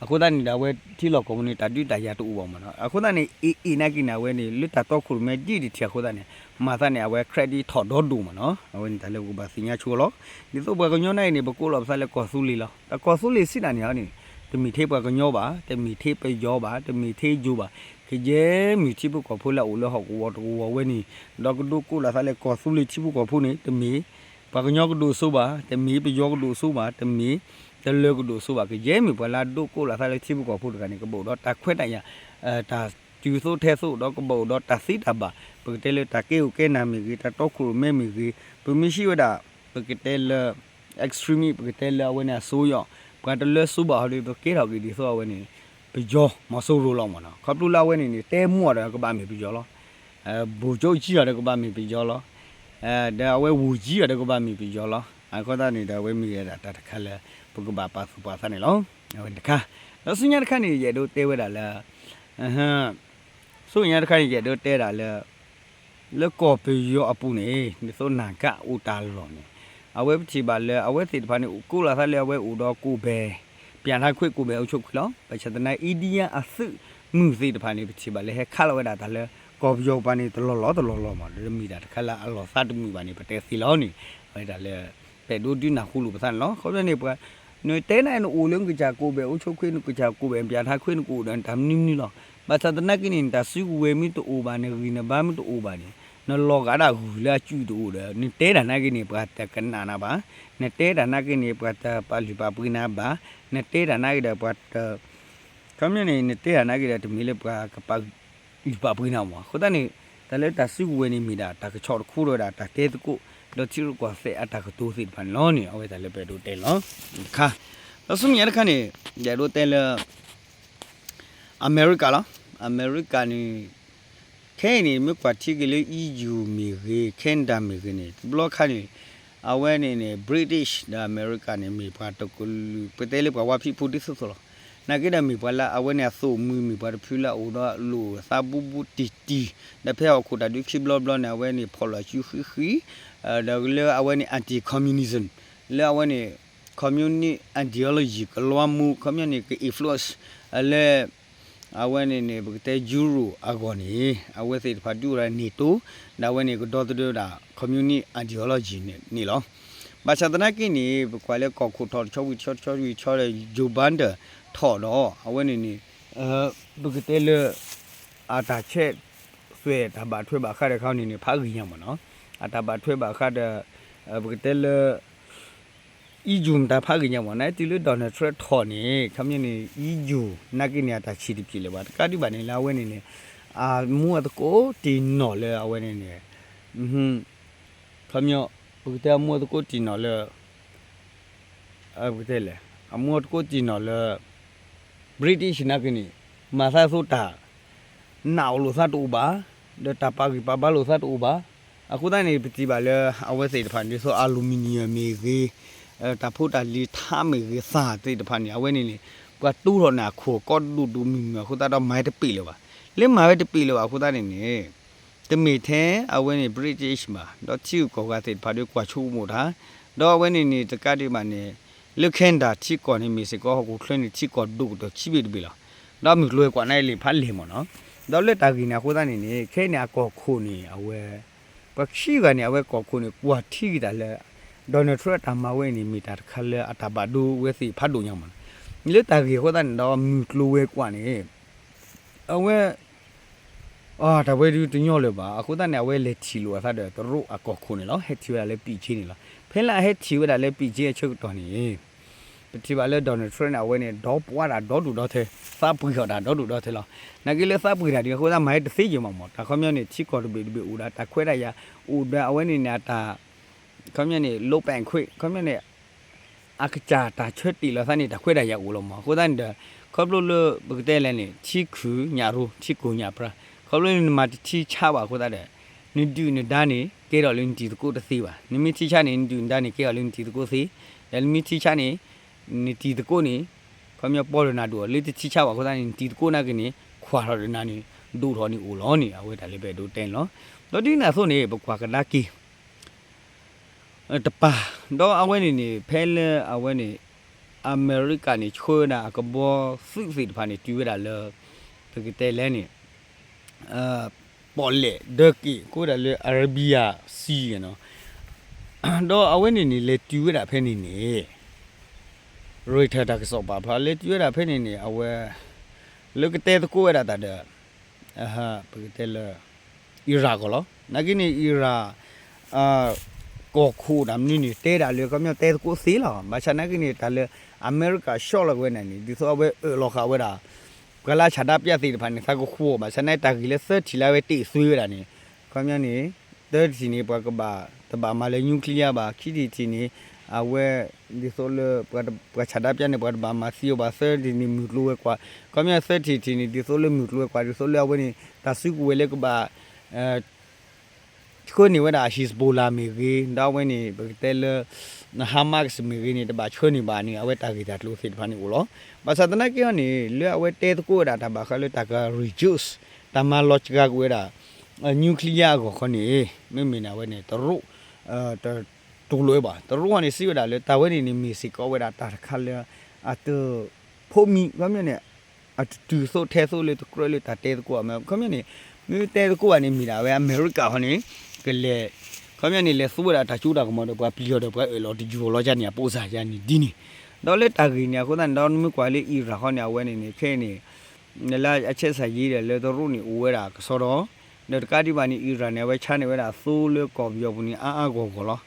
အဃိသတးန့ၣ်ဒီး အဝဲထံလီၢ်ကီၢ်ပူၤန့ၣ် တၢ်ဒုးတၢ်ယၤတအိၣ်ဘၣ်မ့ၢ်နီၤ. အဃိသတးန့ၣ် အ့ၣ်အ့ၣ်နာ်က့န့ၣ် အဝဲန့ၣ် လၢတၢ်တီခိၣ်ရိၣ်မဲဒ်တထံၣ်အဃိသတးန့ၣ် မၤသးန့ၣ် အဝဲ credit ထီၣ်ဒီဒိၣ်မ့ၢ်နီၤ. အဝဲန့ၣ်တၢ်လၢပကဘၣ်သ့ၣ်ညါဆိလီၤ. ဒ်သိးပှၤကညီနာ်က့န့ၣ် ပကိးလီၤပသးလၢကီၢ်သူလ့ၤလီၤ. တၢ်ကီၢ်သူလ့ၤစံးတၢ်န့ၣ်န့ၣ် တမ့ၢ်ထဲပှၤကညီဘၣ်, တမ့ၢ်ထဲပယီၤဘၣ်, တမ့ၢ်ထဲယိၤဘၣ်, ကယဲၢ်မ့ၢ်ထံဖိကီၢ်ဖိလၢအအိၣ်လၢဟီၣ်ကဝီၤတကဝီၤဝဲန့ၣ် ဒီးကဒိးကိးလီၤသးလၢကီၢ်သူလ့ၤထံဖိကီၢ်ဖိန့ၣ် တမ့ၢ် ပှၤကညီကဒိးစိဘၣ်, တမ့ၢ်ပယီၤကဒိးစိဘၣ်, တမ့ၢ်တလၢကဒိးစိဘၣ်, ကယဲၢ်မ့ၢ်ပှၤလၢအဒိးကိးလီၤသးလၢထံဖိကီၢ်ဖိတဂၤန့ၣ် ကဘၣ်အိၣ်ဒီးတၢ်ခွဲးတၢ်ယာ် တၢ်တုၤသိးထဲသိး ဒီးကဘၣ်အိၣ်ဒီးတၢ်သ့တၢ်ဘၣ်, ပကတဲလၢတၢ်ကဲအိၣ်ကဲနၢ်မ့ၢ်ဂ့ၤ, တၢ်တီခိၣ်ရိၣ်မဲမ့ၢ်ဂ့ၤ, ပမ့ၢ်ဟံးဝဲဒၣ် ပကတဲလၢ extremist ပကတဲလၢအဝဲန့ၣ်အစိယီၤ, ပှၤတလၢစိဘၣ်ဟီဒီး ပကဲထီၣ်က့ၤဒ်သိးအဝဲန့ၣ် ပယီၤမီၤစိရိၤလီၤမ့ၢ်နီၤ. ခီဖျိလၢအဝဲန့ၣ်န့ၣ် တဲမိၢ်အီၤဒီးကဘၣ်မ့ၢ်ပယီၤလီၤ. ဗိုလ်ချုပ်ကြီးအီၤဒီးကဘၣ်မ့ၢ်ပယီၤလီၤ. ဒီးအဝဲ ဝန်ကြီးအီၤဒီးကဘၣ်မ့ၢ်ပယီၤလီၤ. အဃိသတးန့ၣ်ဒီး အဝဲမ့ၢ်ဝဲဒၣ်တၢ်တခါလၢ ပကဘၣ်ပာ်သူၣ်ပာ်သးန့ၣ်လီၤ. အဝဲန့ၣ်တခါ, ဒီးဆူညါတခါန့ၣ် ယအဲၣ်ဒိးတဲဝဲဒၣ်လၢ ဆူညါတခါန့ၣ် ယအဲၣ်ဒိးတဲဒၣ်လၢ လၢကီၢ်ပယီၤအပူၤန့ၣ် ဒ်သိးနၢ်ကၣ်အိၣ်တၢ်လီၢ်န့ၣ် အဝဲပထံၣ်ဘၣ်လၢ အဝဲသ့ၣ်တဖၣ်န့ၣ် ကိးလီၤသးလၢအဝဲအိၣ်ဒီးကိုယ်ပိုင် ပြဌာန်းခွင့် ကိုယ်ပိုင်အုပ်ချုပ်ခွင့်လီၤ. ဘၣ်ဆၣ်သနာ် အ့ဒံယါအသုးမုၢ်သ့ၣ်တဖၣ်န့ၣ် ပထံၣ်ဘၣ်လၢဟဲခးလီၤဝဲဒၣ်တၢ်လၢ ကီၢ်ပယီၤပူၤန့ၣ် တလီၢ်လီၢ်တလီၢ်လီၢ်မး ဒီးမ့ၢ်တၢ်တခါလၢအလီၤသးတမုာ်ဘၣ်န့ၣ် ပတဲသ့လီၤန့ၣ် အဝဲဒၣ်လၢ ပအဲၣ်ဒိးဒုးနၢ်ဟူလိာ်ပသးန့ၣ်လီၤ. ခီဖျိန့ၣ် ပှၤ နတဲနၤ နအိၣ်လၢနကစၢ်ကိုယ်ပိုင်အုပ်ချုပ်ခွင့် နကစၢ်ကိုယ်ပိုင်ပြဌာန်းခွင့် နကအိၣ်ဒီးနတၢ်မနုၤမနုၤလီၤ. ဘၣ်ဆၣ်သနာ်က့န့ၣ် နတၢ်စုကဝဲၤမ့ၢ်တအိၣ်ဘၣ် နဂံၢ်နဘါမ့ၢ်တအိၣ်ဘၣ်န့ၣ် နလီၤဂာ်ဒၣ်ဂုၢ်လၢအစုတအိၣ်ဒီး နတဲတၢ်နာ်က့န့ၣ် ပှၤတကနၣ်နၤဘၣ်, နတဲတၢ်နာ်က့န့ၣ် ပှၤတပာ်လုၢ်ပာ်ပှ့ၤနၤဘၣ်, နတဲတၢ်နာ်က့ဒီးပှၤတ ခီပညီန့ၣ် နတဲတၢ်နာ်က့ဒီး တမ့ၢ်လၢပှၤကပာ်လုၢ်ပာ်ပှ့ၤနၤမး. အဃိသတးန့ၣ် တၢ်လၢတၢ်စုကဝဲၤန့ၣ်မ့ၢ်ဒၣ် တၢ်ကဆီၣ်တခူဒီးဝဲဒၣ် တၢ်တဲသကိး ဒီးထံရူၢ်ကီၢ်သဲးအတၢ်ကတိၤသ့ၣ်တဖၣ်န့ၣ်လီၤန့ၣ် အဝဲတၢ်လၢပအဲၣ်ဒိးတဲန့ၣ်လီၤ. တခါ, ဒီးဆူမဲာ်ညါတခါန့ၣ် ယအဲၣ်ဒိးတဲလၢ အမဲရကၤလီၤ. အမဲရကၤန့ၣ် ခဲအံၤန့ၣ် မ့ၢ်ကွၢ်ထံက့ၤလၢ E U မ့ၢ်ဂ့ၤ, Canada မ့ၢ်ဂ့ၤန့ၣ် တဘျီခါန့ၣ် အဝဲန့ၣ်န့ၣ် British ဒီးအမဲရကၤန့ၣ် မ့ၢ်ပှၤတကလုာ် ပတဲလၢပှၤဝါဖံးဖိဒ်သိးသိးလီၤ. နာ်က့ဒီးမ့ၢ်ပှၤလၢအဝဲန့ၣ် အသိၣ်မုၢ်မ့ၢ်ပှၤတဖုလၢအအိၣ်ဒီးလိာ်သးဘူးဘူးတံၢ်တံၢ်, ဒီးဖဲဟီၣ်ခိၣ်တၢ်ဒုးခံဘျီဘျီန့ၣ် အဝဲန့ၣ် ဖီၣ်လီၤစုဃံဃံ, ဒီးလၢအဝဲန့ၣ် anti communism လၢအဝဲန့ၣ် communist ideology ကလွါမူ ခီပညီန့ၣ် က influence လၢ အဝဲန့ၣ်န့ၣ် ပကတဲ Euro အဂီၢ်န့ၣ် အဝဲသ့ၣ်တဖၣ်ဒုးအိၣ်ဒီး NATO ဒီးအဝဲန့ၣ် ကဒီသဒၢဝဲဒၣ် communist ideology န့ၣ်လီၤ. ဘၣ်ဆၣ်သနာ်က့န့ၣ် ပကွၢ်လၢကီၢ်ခိၣ်ထီၣ်တဆီဝံၤတဆီ တဆီဝံၤတဆီဒီး Joe Biden ထီၣ်ဒီး အဝဲန့ၣ်န့ၣ် ပကတဲလၢ အတၢ်ဆဲးသွဲၣ်တၢ်ဘၣ်ထွဲဘၣ်ဃးဒီးခါန့ၣ်န့ၣ် ဖးဂ့ၤညါမ့ၢ်နီၤ, အတၢ်ဘၣ်ထွဲဘၣ်ဃးဒီး ပကတဲလၢ E U မတၤဖးဂ့ၤညါမ့ၢ်နီၤ, တုၤလၢ Donald Trump ထီၣ်န့ၣ် ခီပညီန့ၣ် E U နာ်က့န့ၣ် အတၢ်ဆံးတပျ့ၤလၢၤဘၣ်, တကးဒံးဘၣ်န့ၣ် လၢအဝဲန့ၣ်န့ၣ် အမူအသကိးတံၢ်နီၢ်လၢအဝဲန့ၣ်န့ၣ် ခီပညီ ပကတဲအမူအသကိးတံၢ်နီၢ်လၢ ပကတဲလဲၣ် အမူအသကိးတံၢ်နီၢ်လၢ British နာ်က့န့ၣ် မၤသးအသိးတၢ် နာ်အီၤလိာ်သးတအိၣ်ဘၣ်, ဒီးတၢ်ပာ်ဂံၢ်ပာ်ဘါလိာ်သးတအိၣ်ဘၣ်. အဃိသတးန့ၣ် ပထံၣ်ဘၣ်လၢအဝဲသ့ၣ်တဖၣ်န့ၣ် ဒ်သိး aluminium မ့ၢ်ဂ့ၤ, တၢ်ဖိတၢ်လံၤထါမ့ၢ်ဂ့ၤ သၣ်သ့ၣ်တဖၣ်န့ၣ် အဝဲန့ၣ်န့ၣ် ပှၤတိထီၣ်န့ၢ်အခိၣ်ကီဒိၣ်ဒိၣ်မုၢ်မုၢ်အဃိသတးဒီး မၤဝဲတပ့ၤလၢၤဘၣ်. လၢမၤဝဲတပ့ၤလၢၤဘၣ်အဃိသတးန့ၣ်န့ၣ် တမ့ၢ်ထဲအဝဲန့ၣ် British ဘၣ်, ဒီးထံဂုၤကီၢ်ဂၤသ့ၣ်တဖၣ်ဒီးကွၢ်ဆိကမိၣ်တၢ်, ဒီးအဝဲန့ၣ်န့ၣ် တကးဒံးဘၣ်န့ၣ် လၢ Canada ထံကီၢ်န့ၣ် မ့ၢ်စ့ၢ်ကီးဟီၣ်ခိၣ်ချၢန့ၣ် ထံကီၢ်ဒိၣ်ကတၢၢ်ခံဘ့ၣ်တဘ့ၣ်လီၤ. ဒီးမုၢ်ကျိၤဝဲၤကွာ်န့ၣ်လံာ်ဖးလဲၢ်မ့ၢ်နီၤ. ဒီးလၢတၢ်ဂ့ၢ်န့ၣ်အဃိသတးန့ၣ်န့ၣ် ခဲအံၤန့ၣ်အကီၢ်ခိၣ်န့ၣ် အဝဲ ပှၤခံဂၤန့ၣ် အဝဲကီၢ်ခိၣ်န့ၣ် ကွၢ်ထံက့ၤတၢ်လၢ Donald Trump အတၢ်မၤဝဲအံၤန့ၣ် မ့ၢ်တၢ်တခါလၢအတၢ်ဘၣ်ဒိဝဲသ့ၣ်ဖးဒိၣ်ညါမးနီၤ. လၢတၢ်ဂ့ၢ်အဃိသတးန့ၣ်ဒီး မုၢ်ကျိၤဝဲၤကွာ်န့ၣ် အဝဲ တၢ်ဝဲဒုးတညီလၢၤဘၣ်. အဃိသတးန့ၣ် အဝဲလဲၤထံၣ်လိာ်အသးဒီးတရူးအကီၢ်ခိၣ်န့ၣ်လီၤ. ဟဲထံၣ်ဝဲဒၣ်လၢ Beijing န့ၣ်လီၤ. ဖဲလၢအဟဲထံၣ်ဝဲဒၣ်လၢ Beijing အဆၢကတီၢ်န့ၣ် ပထံၣ်ဘၣ်လၢ Donald Trump န့ၣ် အဝဲန့ၣ် ဒီပှၤတၢ်ဒီဒူၣ်ဒီထၢ, သးပှ့ၤထီၣ်တၢ်ဒီဒူၣ်ဒီထၢလီၤ. နာ်က့လၢသးပှ့ၤတၢ်ဒ်အဃိသတး မၤဟဲတသ့ယဲၢ်မးမး, တၢ်ခီပညီန့ၣ် ထံကီၢ်တဘ့ၣ်တဘ့ၣ်အိၣ်ဒီးတၢ်ခွဲးတၢ်ယာ်, အိၣ်ဒီးအဝဲန့ၣ်န့ၣ် အတၢ် ခီပညီန့ၣ် လီပၣ်ခွ့, ခီပညီန့ၣ် အကစၢ်တၢ်ဆၢတ့ၢ်လီၤသးန့ၣ် တၢ်ခွဲးတၢ်ယာ်အိၣ်လီၤမး. အဃိသတးန့ၣ်ဒီး ခီဖျိလၢပကတဲလဲၣ်န့ၣ် ထံခုၣ်ညၣ်ရိ, ထံကိၢ်ညၣ်ပြါ, ခီဖျိလၢနမၤတထံဆါဘၣ်အဃိသတးဒီး နဒုၣ်နဒါန့ၣ် ကဲထီၣ်လၢနတံၤသကိးတသ့ဘၣ်. နမ့ၢ်ထံဆါန့ၣ် နဒုၣ်နဒါန့ၣ် ကဲထီၣ်လၢနတံၤသကိးသ့, ဒီးနမ့ၢ်ထံဆါန့ၣ် နတံၤသကိးန့ၣ် ခီပညီပီၢ်ဒီးနၤဒိၣ်အီၤ, လၢတထံဆါဘၣ်အဃိသတးန့ၣ် နတံၤသကိးနာ်က့န့ၣ် ခွါထီၣ်ဒီးနၤန့ၣ် ဒိၣ်ထီၣ်န့ၣ်အိၣ်လီၤန့ၣ် အဝဲတၢ်လၢပအဲၣ်ဒိးတဲန့ၣ်လီၤ. ဒီးဒ်န့ၣ်အသိးန့ၣ် ပကွၢ်ကဒါက့ၤ တပၤ, ဒီးအဝဲန့ၣ်န့ၣ် ဖဲလၢအဝဲန့ၣ် အမဲရကၤန့ၣ် ဆှၢဝဲဒၣ်အကဘီသုးသ့ၣ်တဖၣ်န့ၣ် တုၤဝဲဒၣ်လၢ ပကတဲလဲၣ်န့ၣ် ပီၣ်လဲၣ်ဒၢက့ၤ ကိးဝဲဒၣ်လၢ Arabia Sea နီၤ, ဒီးအဝဲန့ၣ်န့ၣ် လဲၤတုၤဝဲဒၣ်ဖဲန့ၣ်န့ၣ် Reuters တၢ်ကစီၣ်ပာ်ဖျါ လဲၤတုၤဝဲဒၣ်ဖဲန့ၣ်န့ၣ် အဝဲ လၢကတဲသကိးဝဲဒၣ်တၢ်ဒီး ပကတဲလၢ Iran ကီၢ်လီၤ. နာ်က့န့ၣ် Iran ကီၢ်ခိၣ်တၢ်မနုၤန့ၣ် တဲဒၣ်လၢ ခီပညီတဲသကိးသ့လီၤ. ဘၣ်ဆၣ်နာ်က့န့ၣ် တၢ်လၢအမဲရကၤ shock လီၤဝဲဒၣ်န့ၣ် ဒ်သိးအဝဲအၢၣ်လီၤဃာ်ဝဲဒၣ် ပှၤလၢအဆန္ဒပြသ့ၣ်တဖၣ်န့ၣ် သးကဃူအီၤ ဘၣ်ဆၣ်နာ်က့ တၢ်ဂ့ၢ်လၢသၢထံၣ်လၢအဝဲ တ့သွံဝဲဒၣ်န့ၣ် ခီပညီန့ၣ် သၢထံၣ်န့ၣ် ပှၤကဘၣ် တဘၣ်မၤလၢ nuclear ဘၣ်, ခံထံၣ်တထံၣ်န့ၣ် အဝဲ ဒ်သိးလၢ ပှၤဆန္ဒပြန့ၣ် ပှၤတဘၣ်မၤသံအီၤဘၣ်, သၢထံၣ်န့ၣ် မုၢ်ကျိၤဝဲၤကွာ်, ခီပညီသၢထံၣ်တထံၣ်န့ၣ် ဒ်သိးလၢမုၢ်ကျိၤဝဲၤကွာ် ဒ်သိးလၢအဝဲန့ၣ် တၢ်စုကဝဲၤလၢကဘၣ် ဆှၢန့ၢ်ဝဲဒၣ် Hezbollah မ့ၢ်ဂ့ၤ, ဒီးအဝဲန့ၣ် ပကတဲလၢ Hamas မ့ၢ်ဂ့ၤန့ၣ် တဘၣ်ဆှၢန့ၢ်ဘၣ်န့ၣ် အဝဲတၢ်ဂ့ၢ်တၢ်ကျိၤသ့ၣ်တဖၣ်န့ၣ်အိၣ်လီၤ. ဘၣ်ဆၣ်သနာ်က့အီၤန့ၣ် လၢအဝဲတဲသကိးဝဲဒၣ်တၢ်ဘၣ်ဃးလၢတၢ်က reduce တၢ်မၤလီၤစှၤကွံာ်ဝဲဒၣ် nuclear အဂီၢ်ခီန့ၣ် မ့မ့ၢ်န့ၣ် အဝဲန့ၣ် တရူး တတူၢ်လိာ်ဝဲဘၣ်. တရူးဟီန့ၣ် စံးဝဲဒၣ်လၢ တၢ်ဝဲန့ၣ်န့ၣ် မ့ၢ်စ့ၢ်ကီးဝဲဒၣ်တၢ်တခါလၢ အတ ဖိးမံၤ ခီပညီန့ၣ် အတတုၤသိးထဲသိးလၢတကြၢးလၢတၢ်တဲသကိးအမဲာ် ခီပညီန့ၣ် မ့ၢ်တဲသကိးဘၣ်န့ၣ် မ့ၢ်ဒၣ်ဝဲအမဲရကၤဟီန့ၣ် ကလဲၤ ခီပညီန့ၣ် လဲၤသူဝဲဒၣ်တၢ်စိတၢ်ကမီၤဒီး ပှၤပျံၤအီၤဒီး ပှၤအၢၣ်လီၤတယူၤအီၤလီၤကၢ်န့ၣ် အပိစၢ်ယါန့ၣ်ဒ်န့ၣ် ဒီးလၢတၢ်ဂ့ၢ်န့ၣ် အဃိသတးန့ၣ် ဒီးနမ့ၢ်ကွၢ်လၢ Iran ဟီန့ၣ် အဝဲန့ၣ်န့ၣ် ခဲအံၤန့ၣ် လၢအဆဲးစၢ်ယံၤဒီး လၢတရူးန့ၣ် အိၣ်ဝဲဒၣ်ကစီဒီ ဒီးတကးဒံးဘၣ်န့ၣ် Iran န့ၣ် အဝဲဆါန့ၢ်ဝဲဒၣ်သိလၢကီၢ်ပယီၤပူၤန့ၣ် အါအါဂီၢ်ဂီၢ်လီၤ.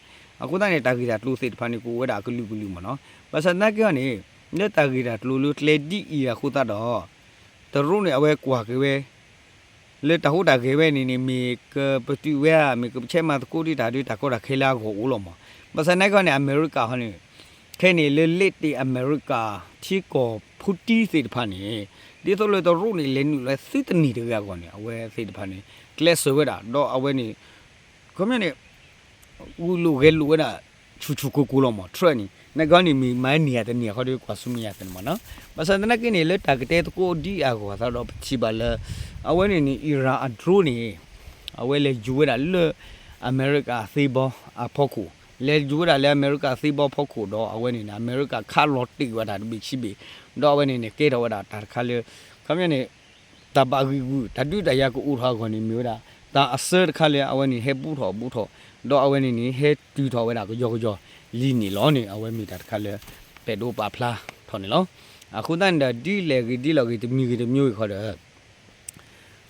အဃိသတးန့ၣ် တၢ်ဂ့ၢ်တၢ်ကျိၤသ့ၣ်တဖၣ်န့ၣ် ကအိၣ်ဝဲဒၣ်အကလုာ်ကလုာ်မ့ၢ်နီၤ. ဘၣ်ဆၣ်သနာ်က့ဟီန့ၣ် လၢတၢ်ဂ့ၢ်တၢ်ကျိၤလၢကျဲဒ်အံၤအဃိသတးဒီး တရူးန့ၣ် အဝဲကွၢ်က့ၤဝဲ လၢတၢ်ဟူးတၢ်ဂဲၤဝဲန့ၣ်န့ၣ် မ့ၢ်ကပတုာ်ဝဲဧါ မ့ၢ်ကပဆဲးမၤသကိးဒ်တၢ်ဒ်တၢ်ကီတၢ်ခဲလၢအဂီၢ်အိၣ်လီၤမး. ဘၣ်ဆၣ်သနာ်က့န့ၣ် အမဲရကၤဟီန့ၣ် ခဲအံၤန့ၣ် လၢလ့တ့ၢ်အမဲရကၤ ထံကီၢ်ဖိတံၢ်သ့ၣ်တဖၣ်န့ၣ် ဒ်သိးလၢတရူးန့ၣ် လဲၤနုာ်လီၤသုတနံၤတဂၤအဂီၢ်န့ၣ် အဝဲသ့ၣ်တဖၣ်န့ၣ် ကျဲးစၢးဝဲဒၣ် ဒီးအဝဲန့ၣ် ခီပညီန့ၣ် ဂုာ်လိာ်ဂဲၤလိာ်ဝဲဒၣ် ဆူၣ်ဆူၣ်ကိၢ်ကိၢ်လီၤမး Trump န့ၣ် နာ်က့န့ၣ် မ့ၢ်မၤန့ၢ်ယၤတန့ၢ်အဃိဒီး ကွၢ်ဆူမဲာ်ညါသ့ၣ်န့ၣ်မးနီၤ. ဘၣ်ဆၣ်သနာ်က့န့ၣ် လၢတၢ်ကတဲသကိးဒ်အဂီၢ်အသးဒီး ပထံၣ်ဘၣ်လၢ အဝဲန့ၣ်န့ၣ် Iran အ drone န့ၣ် အဝဲလဲၤယူၤဝဲဒၣ်လၢ အမဲရကၤသ့ဘီအဖီခိၣ်, လဲၤယူၤဝဲဒၣ်လၢအမဲရကၤသ့ဘီဖီခိၣ်ဒီး အဝဲန့ၣ်န့ၣ် အမဲရကၤခးလီၤတ့ၢ်ဝဲဒၣ်တဘ့ၣ်ခံဘ့ၣ်, ဒီးအဝဲန့ၣ်န့ၣ် ကဲထီၣ်ဝဲဒၣ်တၢ်တခါလၢ ခီပညီန့ၣ် တၢ်ဘၣ်ဂံာ်ဂူာ် တၢ်ဒုးတၢ်ယၤကအိၣ်ထီၣ်အဂီၢ်န့ၣ် မ့ၢ်ဝဲဒၣ် တၢ်အစၢတခါလၢအဝဲန့ၣ် ဟဲဘူးထီၣ်ဘူးထီၣ်, ဒီးအဝဲန့ၣ်န့ၣ် ဟဲတုၤထီၣ်ဝဲဒၣ်ကယီကယီလံန့ၣ်လီၤန့ၣ် အဝဲမ့ၢ်တၢ်တခါလၢ ပအဲၣ်ဒိးပာ်ဖျါထီၣ်န့ၣ်လီၤ. အဃိသတးန့ၣ်ဒီး ဒ်လဲၣ်ဂ့ၤဒ်လဲၣ်ဂ့ၤ တမံၤဂ့ၤတမံၤဂ့ၤဃီဒီး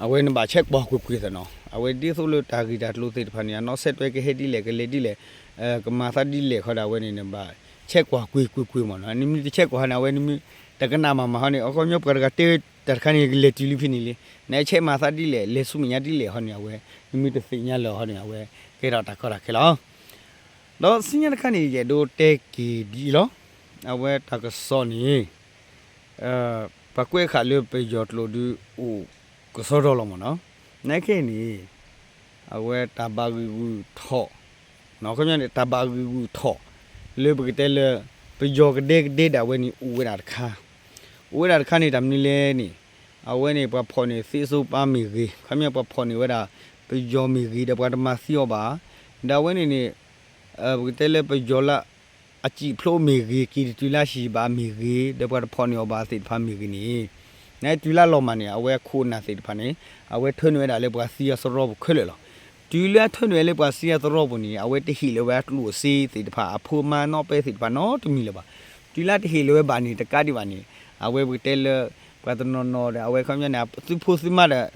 အဝဲန့ၣ်ဘၣ်ဆဲးကွၢ်ကွ့ၢ်ကွ့ၢ်သ့ၣ်နီၤ, အဝဲဒ်သိးလၢတၢ်ဂ့ၢ်တၢ်ကျိၤသ့ၣ်တဖၣ်န့ၣ် အနီၢ်ဆဲးတွဲကဟဲဒ်လဲၣ် ကလဲၤဒ်လဲၣ်, ကမၤသးဒ်လဲၣ်ဃီဒီး အဝဲန့ၣ်န့ၣ် ဘၣ်ဆဲးကွၢ်ကွ့ၢ်ကွ့ၢ်ကွ့ၢ်မးနီၤ. နမ့ၢ်တဆဲးကွၢ်ဟီန့ၣ် အဝဲနမ့ၢ်တကနၣ်မၤမၤဟီန့ၣ် အခီပညီပှၤတဂၤတဲတၢ်တခါန့ၣ် ကလဲၤတုၤလံဖဲန့ၣ်လံ, နဆဲးမၤသးဒ်လဲၣ် လဲၤဆူမဲာ်ညါဒ်လဲၣ်ဟီန့ၣ် အဝဲ နမ့ၢ်တသ့ၣ်ညါလၢၤဟီန့ၣ် အဝဲကဲထီၣ်တၢ်ကီတၢ်ခဲလီၤ. ဒီးဆူညါတခါန့ၣ် ယအဲၣ်ဒိးတဲက့ၤဒ်အံၤလီၤ. အဝဲတၢ်ကစီၣ်န့ၣ် ပှၤကွဲးဃာ်လၢပယီၤကျိာ်ဒုးအိၣ်ကစီဒီလီၤမးနီၤ. နခဲအံၤန့ၣ် အဝဲတၢ်ဘၣ်ဂံာ်ဂူာ်ထီၣ်, ခီပညီန့ၣ် တၢ်ဘၣ်ဂံာ်ဂူာ်ထီၣ် လၢပကတဲလၢ ပယီၤကဒဲကဒဲဒၣ်ဝဲန့ၣ် အိၣ်ဝဲဒၣ်တခါ, အိၣ်ဝဲဒၣ်တခါန့ၣ် တၢ်မနုၤလဲၣ်န့ၣ် အဝဲန့ၣ် ပှၤဖီၣ်န့ၢ်သ့စိပၤမ့ၢ်ဂ့ၤ, ခီပညီပှၤဖီၣ်န့ၢ်ဝဲဒၣ် ပယီၤမ့ၢ်ဂ့ၤ ဒီးပှၤတမၤသံအီၤဘၣ်, ဒီးအဝဲန့ၣ်န့ၣ် ပကတဲလၢပယီၤလၢ အစံာ်ဖျိမ့ၢ်ဂ့ၤ က့ၤတတုၤလၢဟံၣ်ဘၣ်မ့ၢ်ဂ့ၤ ဒီးပှၤတဖီၣ်န့ၢ်အီၤဘၣ်သ့ၣ်တဖၣ်မ့ၢ်ဂ့ၤန့ၣ်, နတုၤလၢလီၤမၢ်န့ၣ် အဝဲအခိၣ်အနၢ်သ့ၣ်တဖၣ်န့ၣ် အဝဲထၢနုာ်ဝဲဒၣ်လၢပှၤသံအစရီပူၤခဲလၢာ်လီၤ. တုၤလၢအထၢနုာ်ဝဲလၢပှၤစံယါသရီပူၤန့ၣ် အဝဲတဟ့ၣ်လၢၤဝဲအကျိၣ်အစ့သ့ၣ်တဖၣ် အဖိမါနီၢ်ပဲသ့ၣ်တဖၣ်နီတမံၤလၢၤဘၣ်. တုၤလၢတဟ့ၣ်လၢၤဝဲဘၣ်န့ၣ် တကးဒံးဘၣ်န့ၣ် အဝဲပကတဲလၢ ပှၤတနီၤနီၤဒီး အဝဲခီပညီန့ၣ် သုဖိသုမါဒီး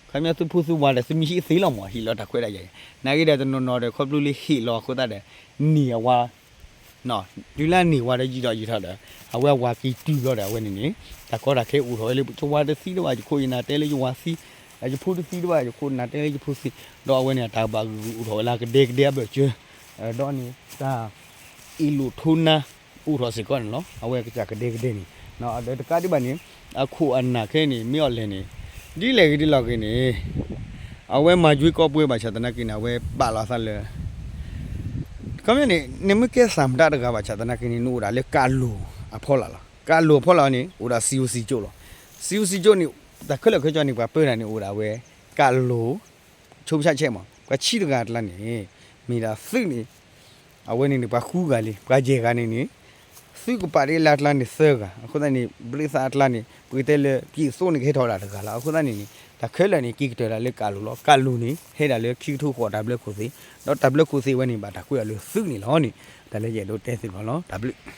ခီပညီသုဖိသုဝၤဒီး သုမ့ၢ်ဟံၣ်သ့လီၤမး ဟ့ၣ်လီၤတၢ်ခွဲးတၢ်ယာ်အံၤ နာ်က့ဒီးတနီၤနီၤဒီး ခီဖျိလၢဟ့ၣ်လီၤအဃိသတးဒီး န့ၢ်အဝၤ တုၤလၢအန့ၢ်ဝၤဒီးယံာ်ထီၣ်ယံာ်ထီၣ်ဒီး အဝဲအဝၤက့ၤတုၤဘျီဒီး အဝဲန့ၣ်န့ၣ် တၢ်ကီတၢ်ခဲအိၣ်ထီၣ်ဝဲလၢ ယဝၤတသံတဘၣ် ယခိၣ်ယနၢ်တဲလၢယဝၤသံ, ယဖိတသံတဘၣ် ယခိၣ်နၢ်တဲလၢယဖိသံ, ဒီးအဝဲန့ၣ် တၢ်ဘၣ်ဂုာ်ဂုာ်အိၣ်ထီၣ်ဝဲလၢကဒဲကဒဲအဘၢၣ်စၢၤ, ဒီးန့ၣ် တၢ်အ့ၣ်လိာ်ထိနါ အိၣ်ထီၣ်စ့ၢ်ကီးန့ၣ်လီၤ. အဝဲကစၢ်ကဒဲကဒဲန့ၣ် ဒီးတကးဒံးဘၣ်န့ၣ် အခိၣ်အနၢ်ခဲအံၤန့ၣ် မ့ၢ်အီၤလဲၣ်န့ၣ် ဒ်လဲၣ်ဂ့ၤဒ်လဲၣ်ဂ့ၤန့ၣ် အဝဲမၤကွ့ကီပှဲၤဘၣ်ဆၣ်သနာ်က့န့ၣ် အဝဲပာ်လီၤအသးလၢ ခီပညီန့ၣ် နမ့ၢ်ကဲသးမတၤတဂၤဘၣ်ဆၣ်သနာ်က့န့ၣ် နအိၣ်ဒၣ်လၢကးလိၤအဖီလာ်လီၤ. ကးလိၤအဖီလာ်န့ၣ် အိၣ်ဒၣ် စီအိၣ်စံကၠိလီၤ. စီအိၣ်စံကၠိန့ၣ် တၢ်ခဲလၢာ်ခဲဆ့န့ၣ် ပှၤပၢတၢ်န့ၣ် အိၣ်ဒၣ်ဝဲ ကးလိၤ ဆိကမိၣ်ဆဲးမး ပှၤဆံတဂၤအကျါန့ၣ် မ့ၢ်ဒၣ်သုးန့ၣ် အဝဲန့ၣ်န့ၣ် ပှၤဃုဂၤလံ ပှၤယဲၢ်ဂၤန့ၣ်န့ၣ် သုးကပာ်ဒ်လၢအကျါန့ၣ်သၢဂၤ အဃိသတးန့ၣ် ဘျ့သးအကျါန့ၣ် ပကတဲလၢ ပံသိန့ၣ် ကဟဲထီၣ်ဝဲဒၣ်တဂၤလီၤ. အဃိသတးန့ၣ်န့ၣ် တၢ်ခဲလၢာ်န့ၣ် က့ၤကတၢၢ်ဒၣ်လၢကးလိၤလီၤ. ကးလိၤန့ၣ် ဟဲဒၣ်လၢခံကထိဃီးတၢ်ဘျၢခိၣ်သ့ၣ် ဒီးတၢ်ဘျၢခိၣ်သ့ၣ်ဝဲန့ၣ် ဘၣ်တၢ်ကွဲးအီၤလၢသုးန့ၣ်လီၤန့ၣ် တၢ်လၢယအဲၣ်ဒိးတဲသုလီၤလီၤ. တၢ်ဘျုး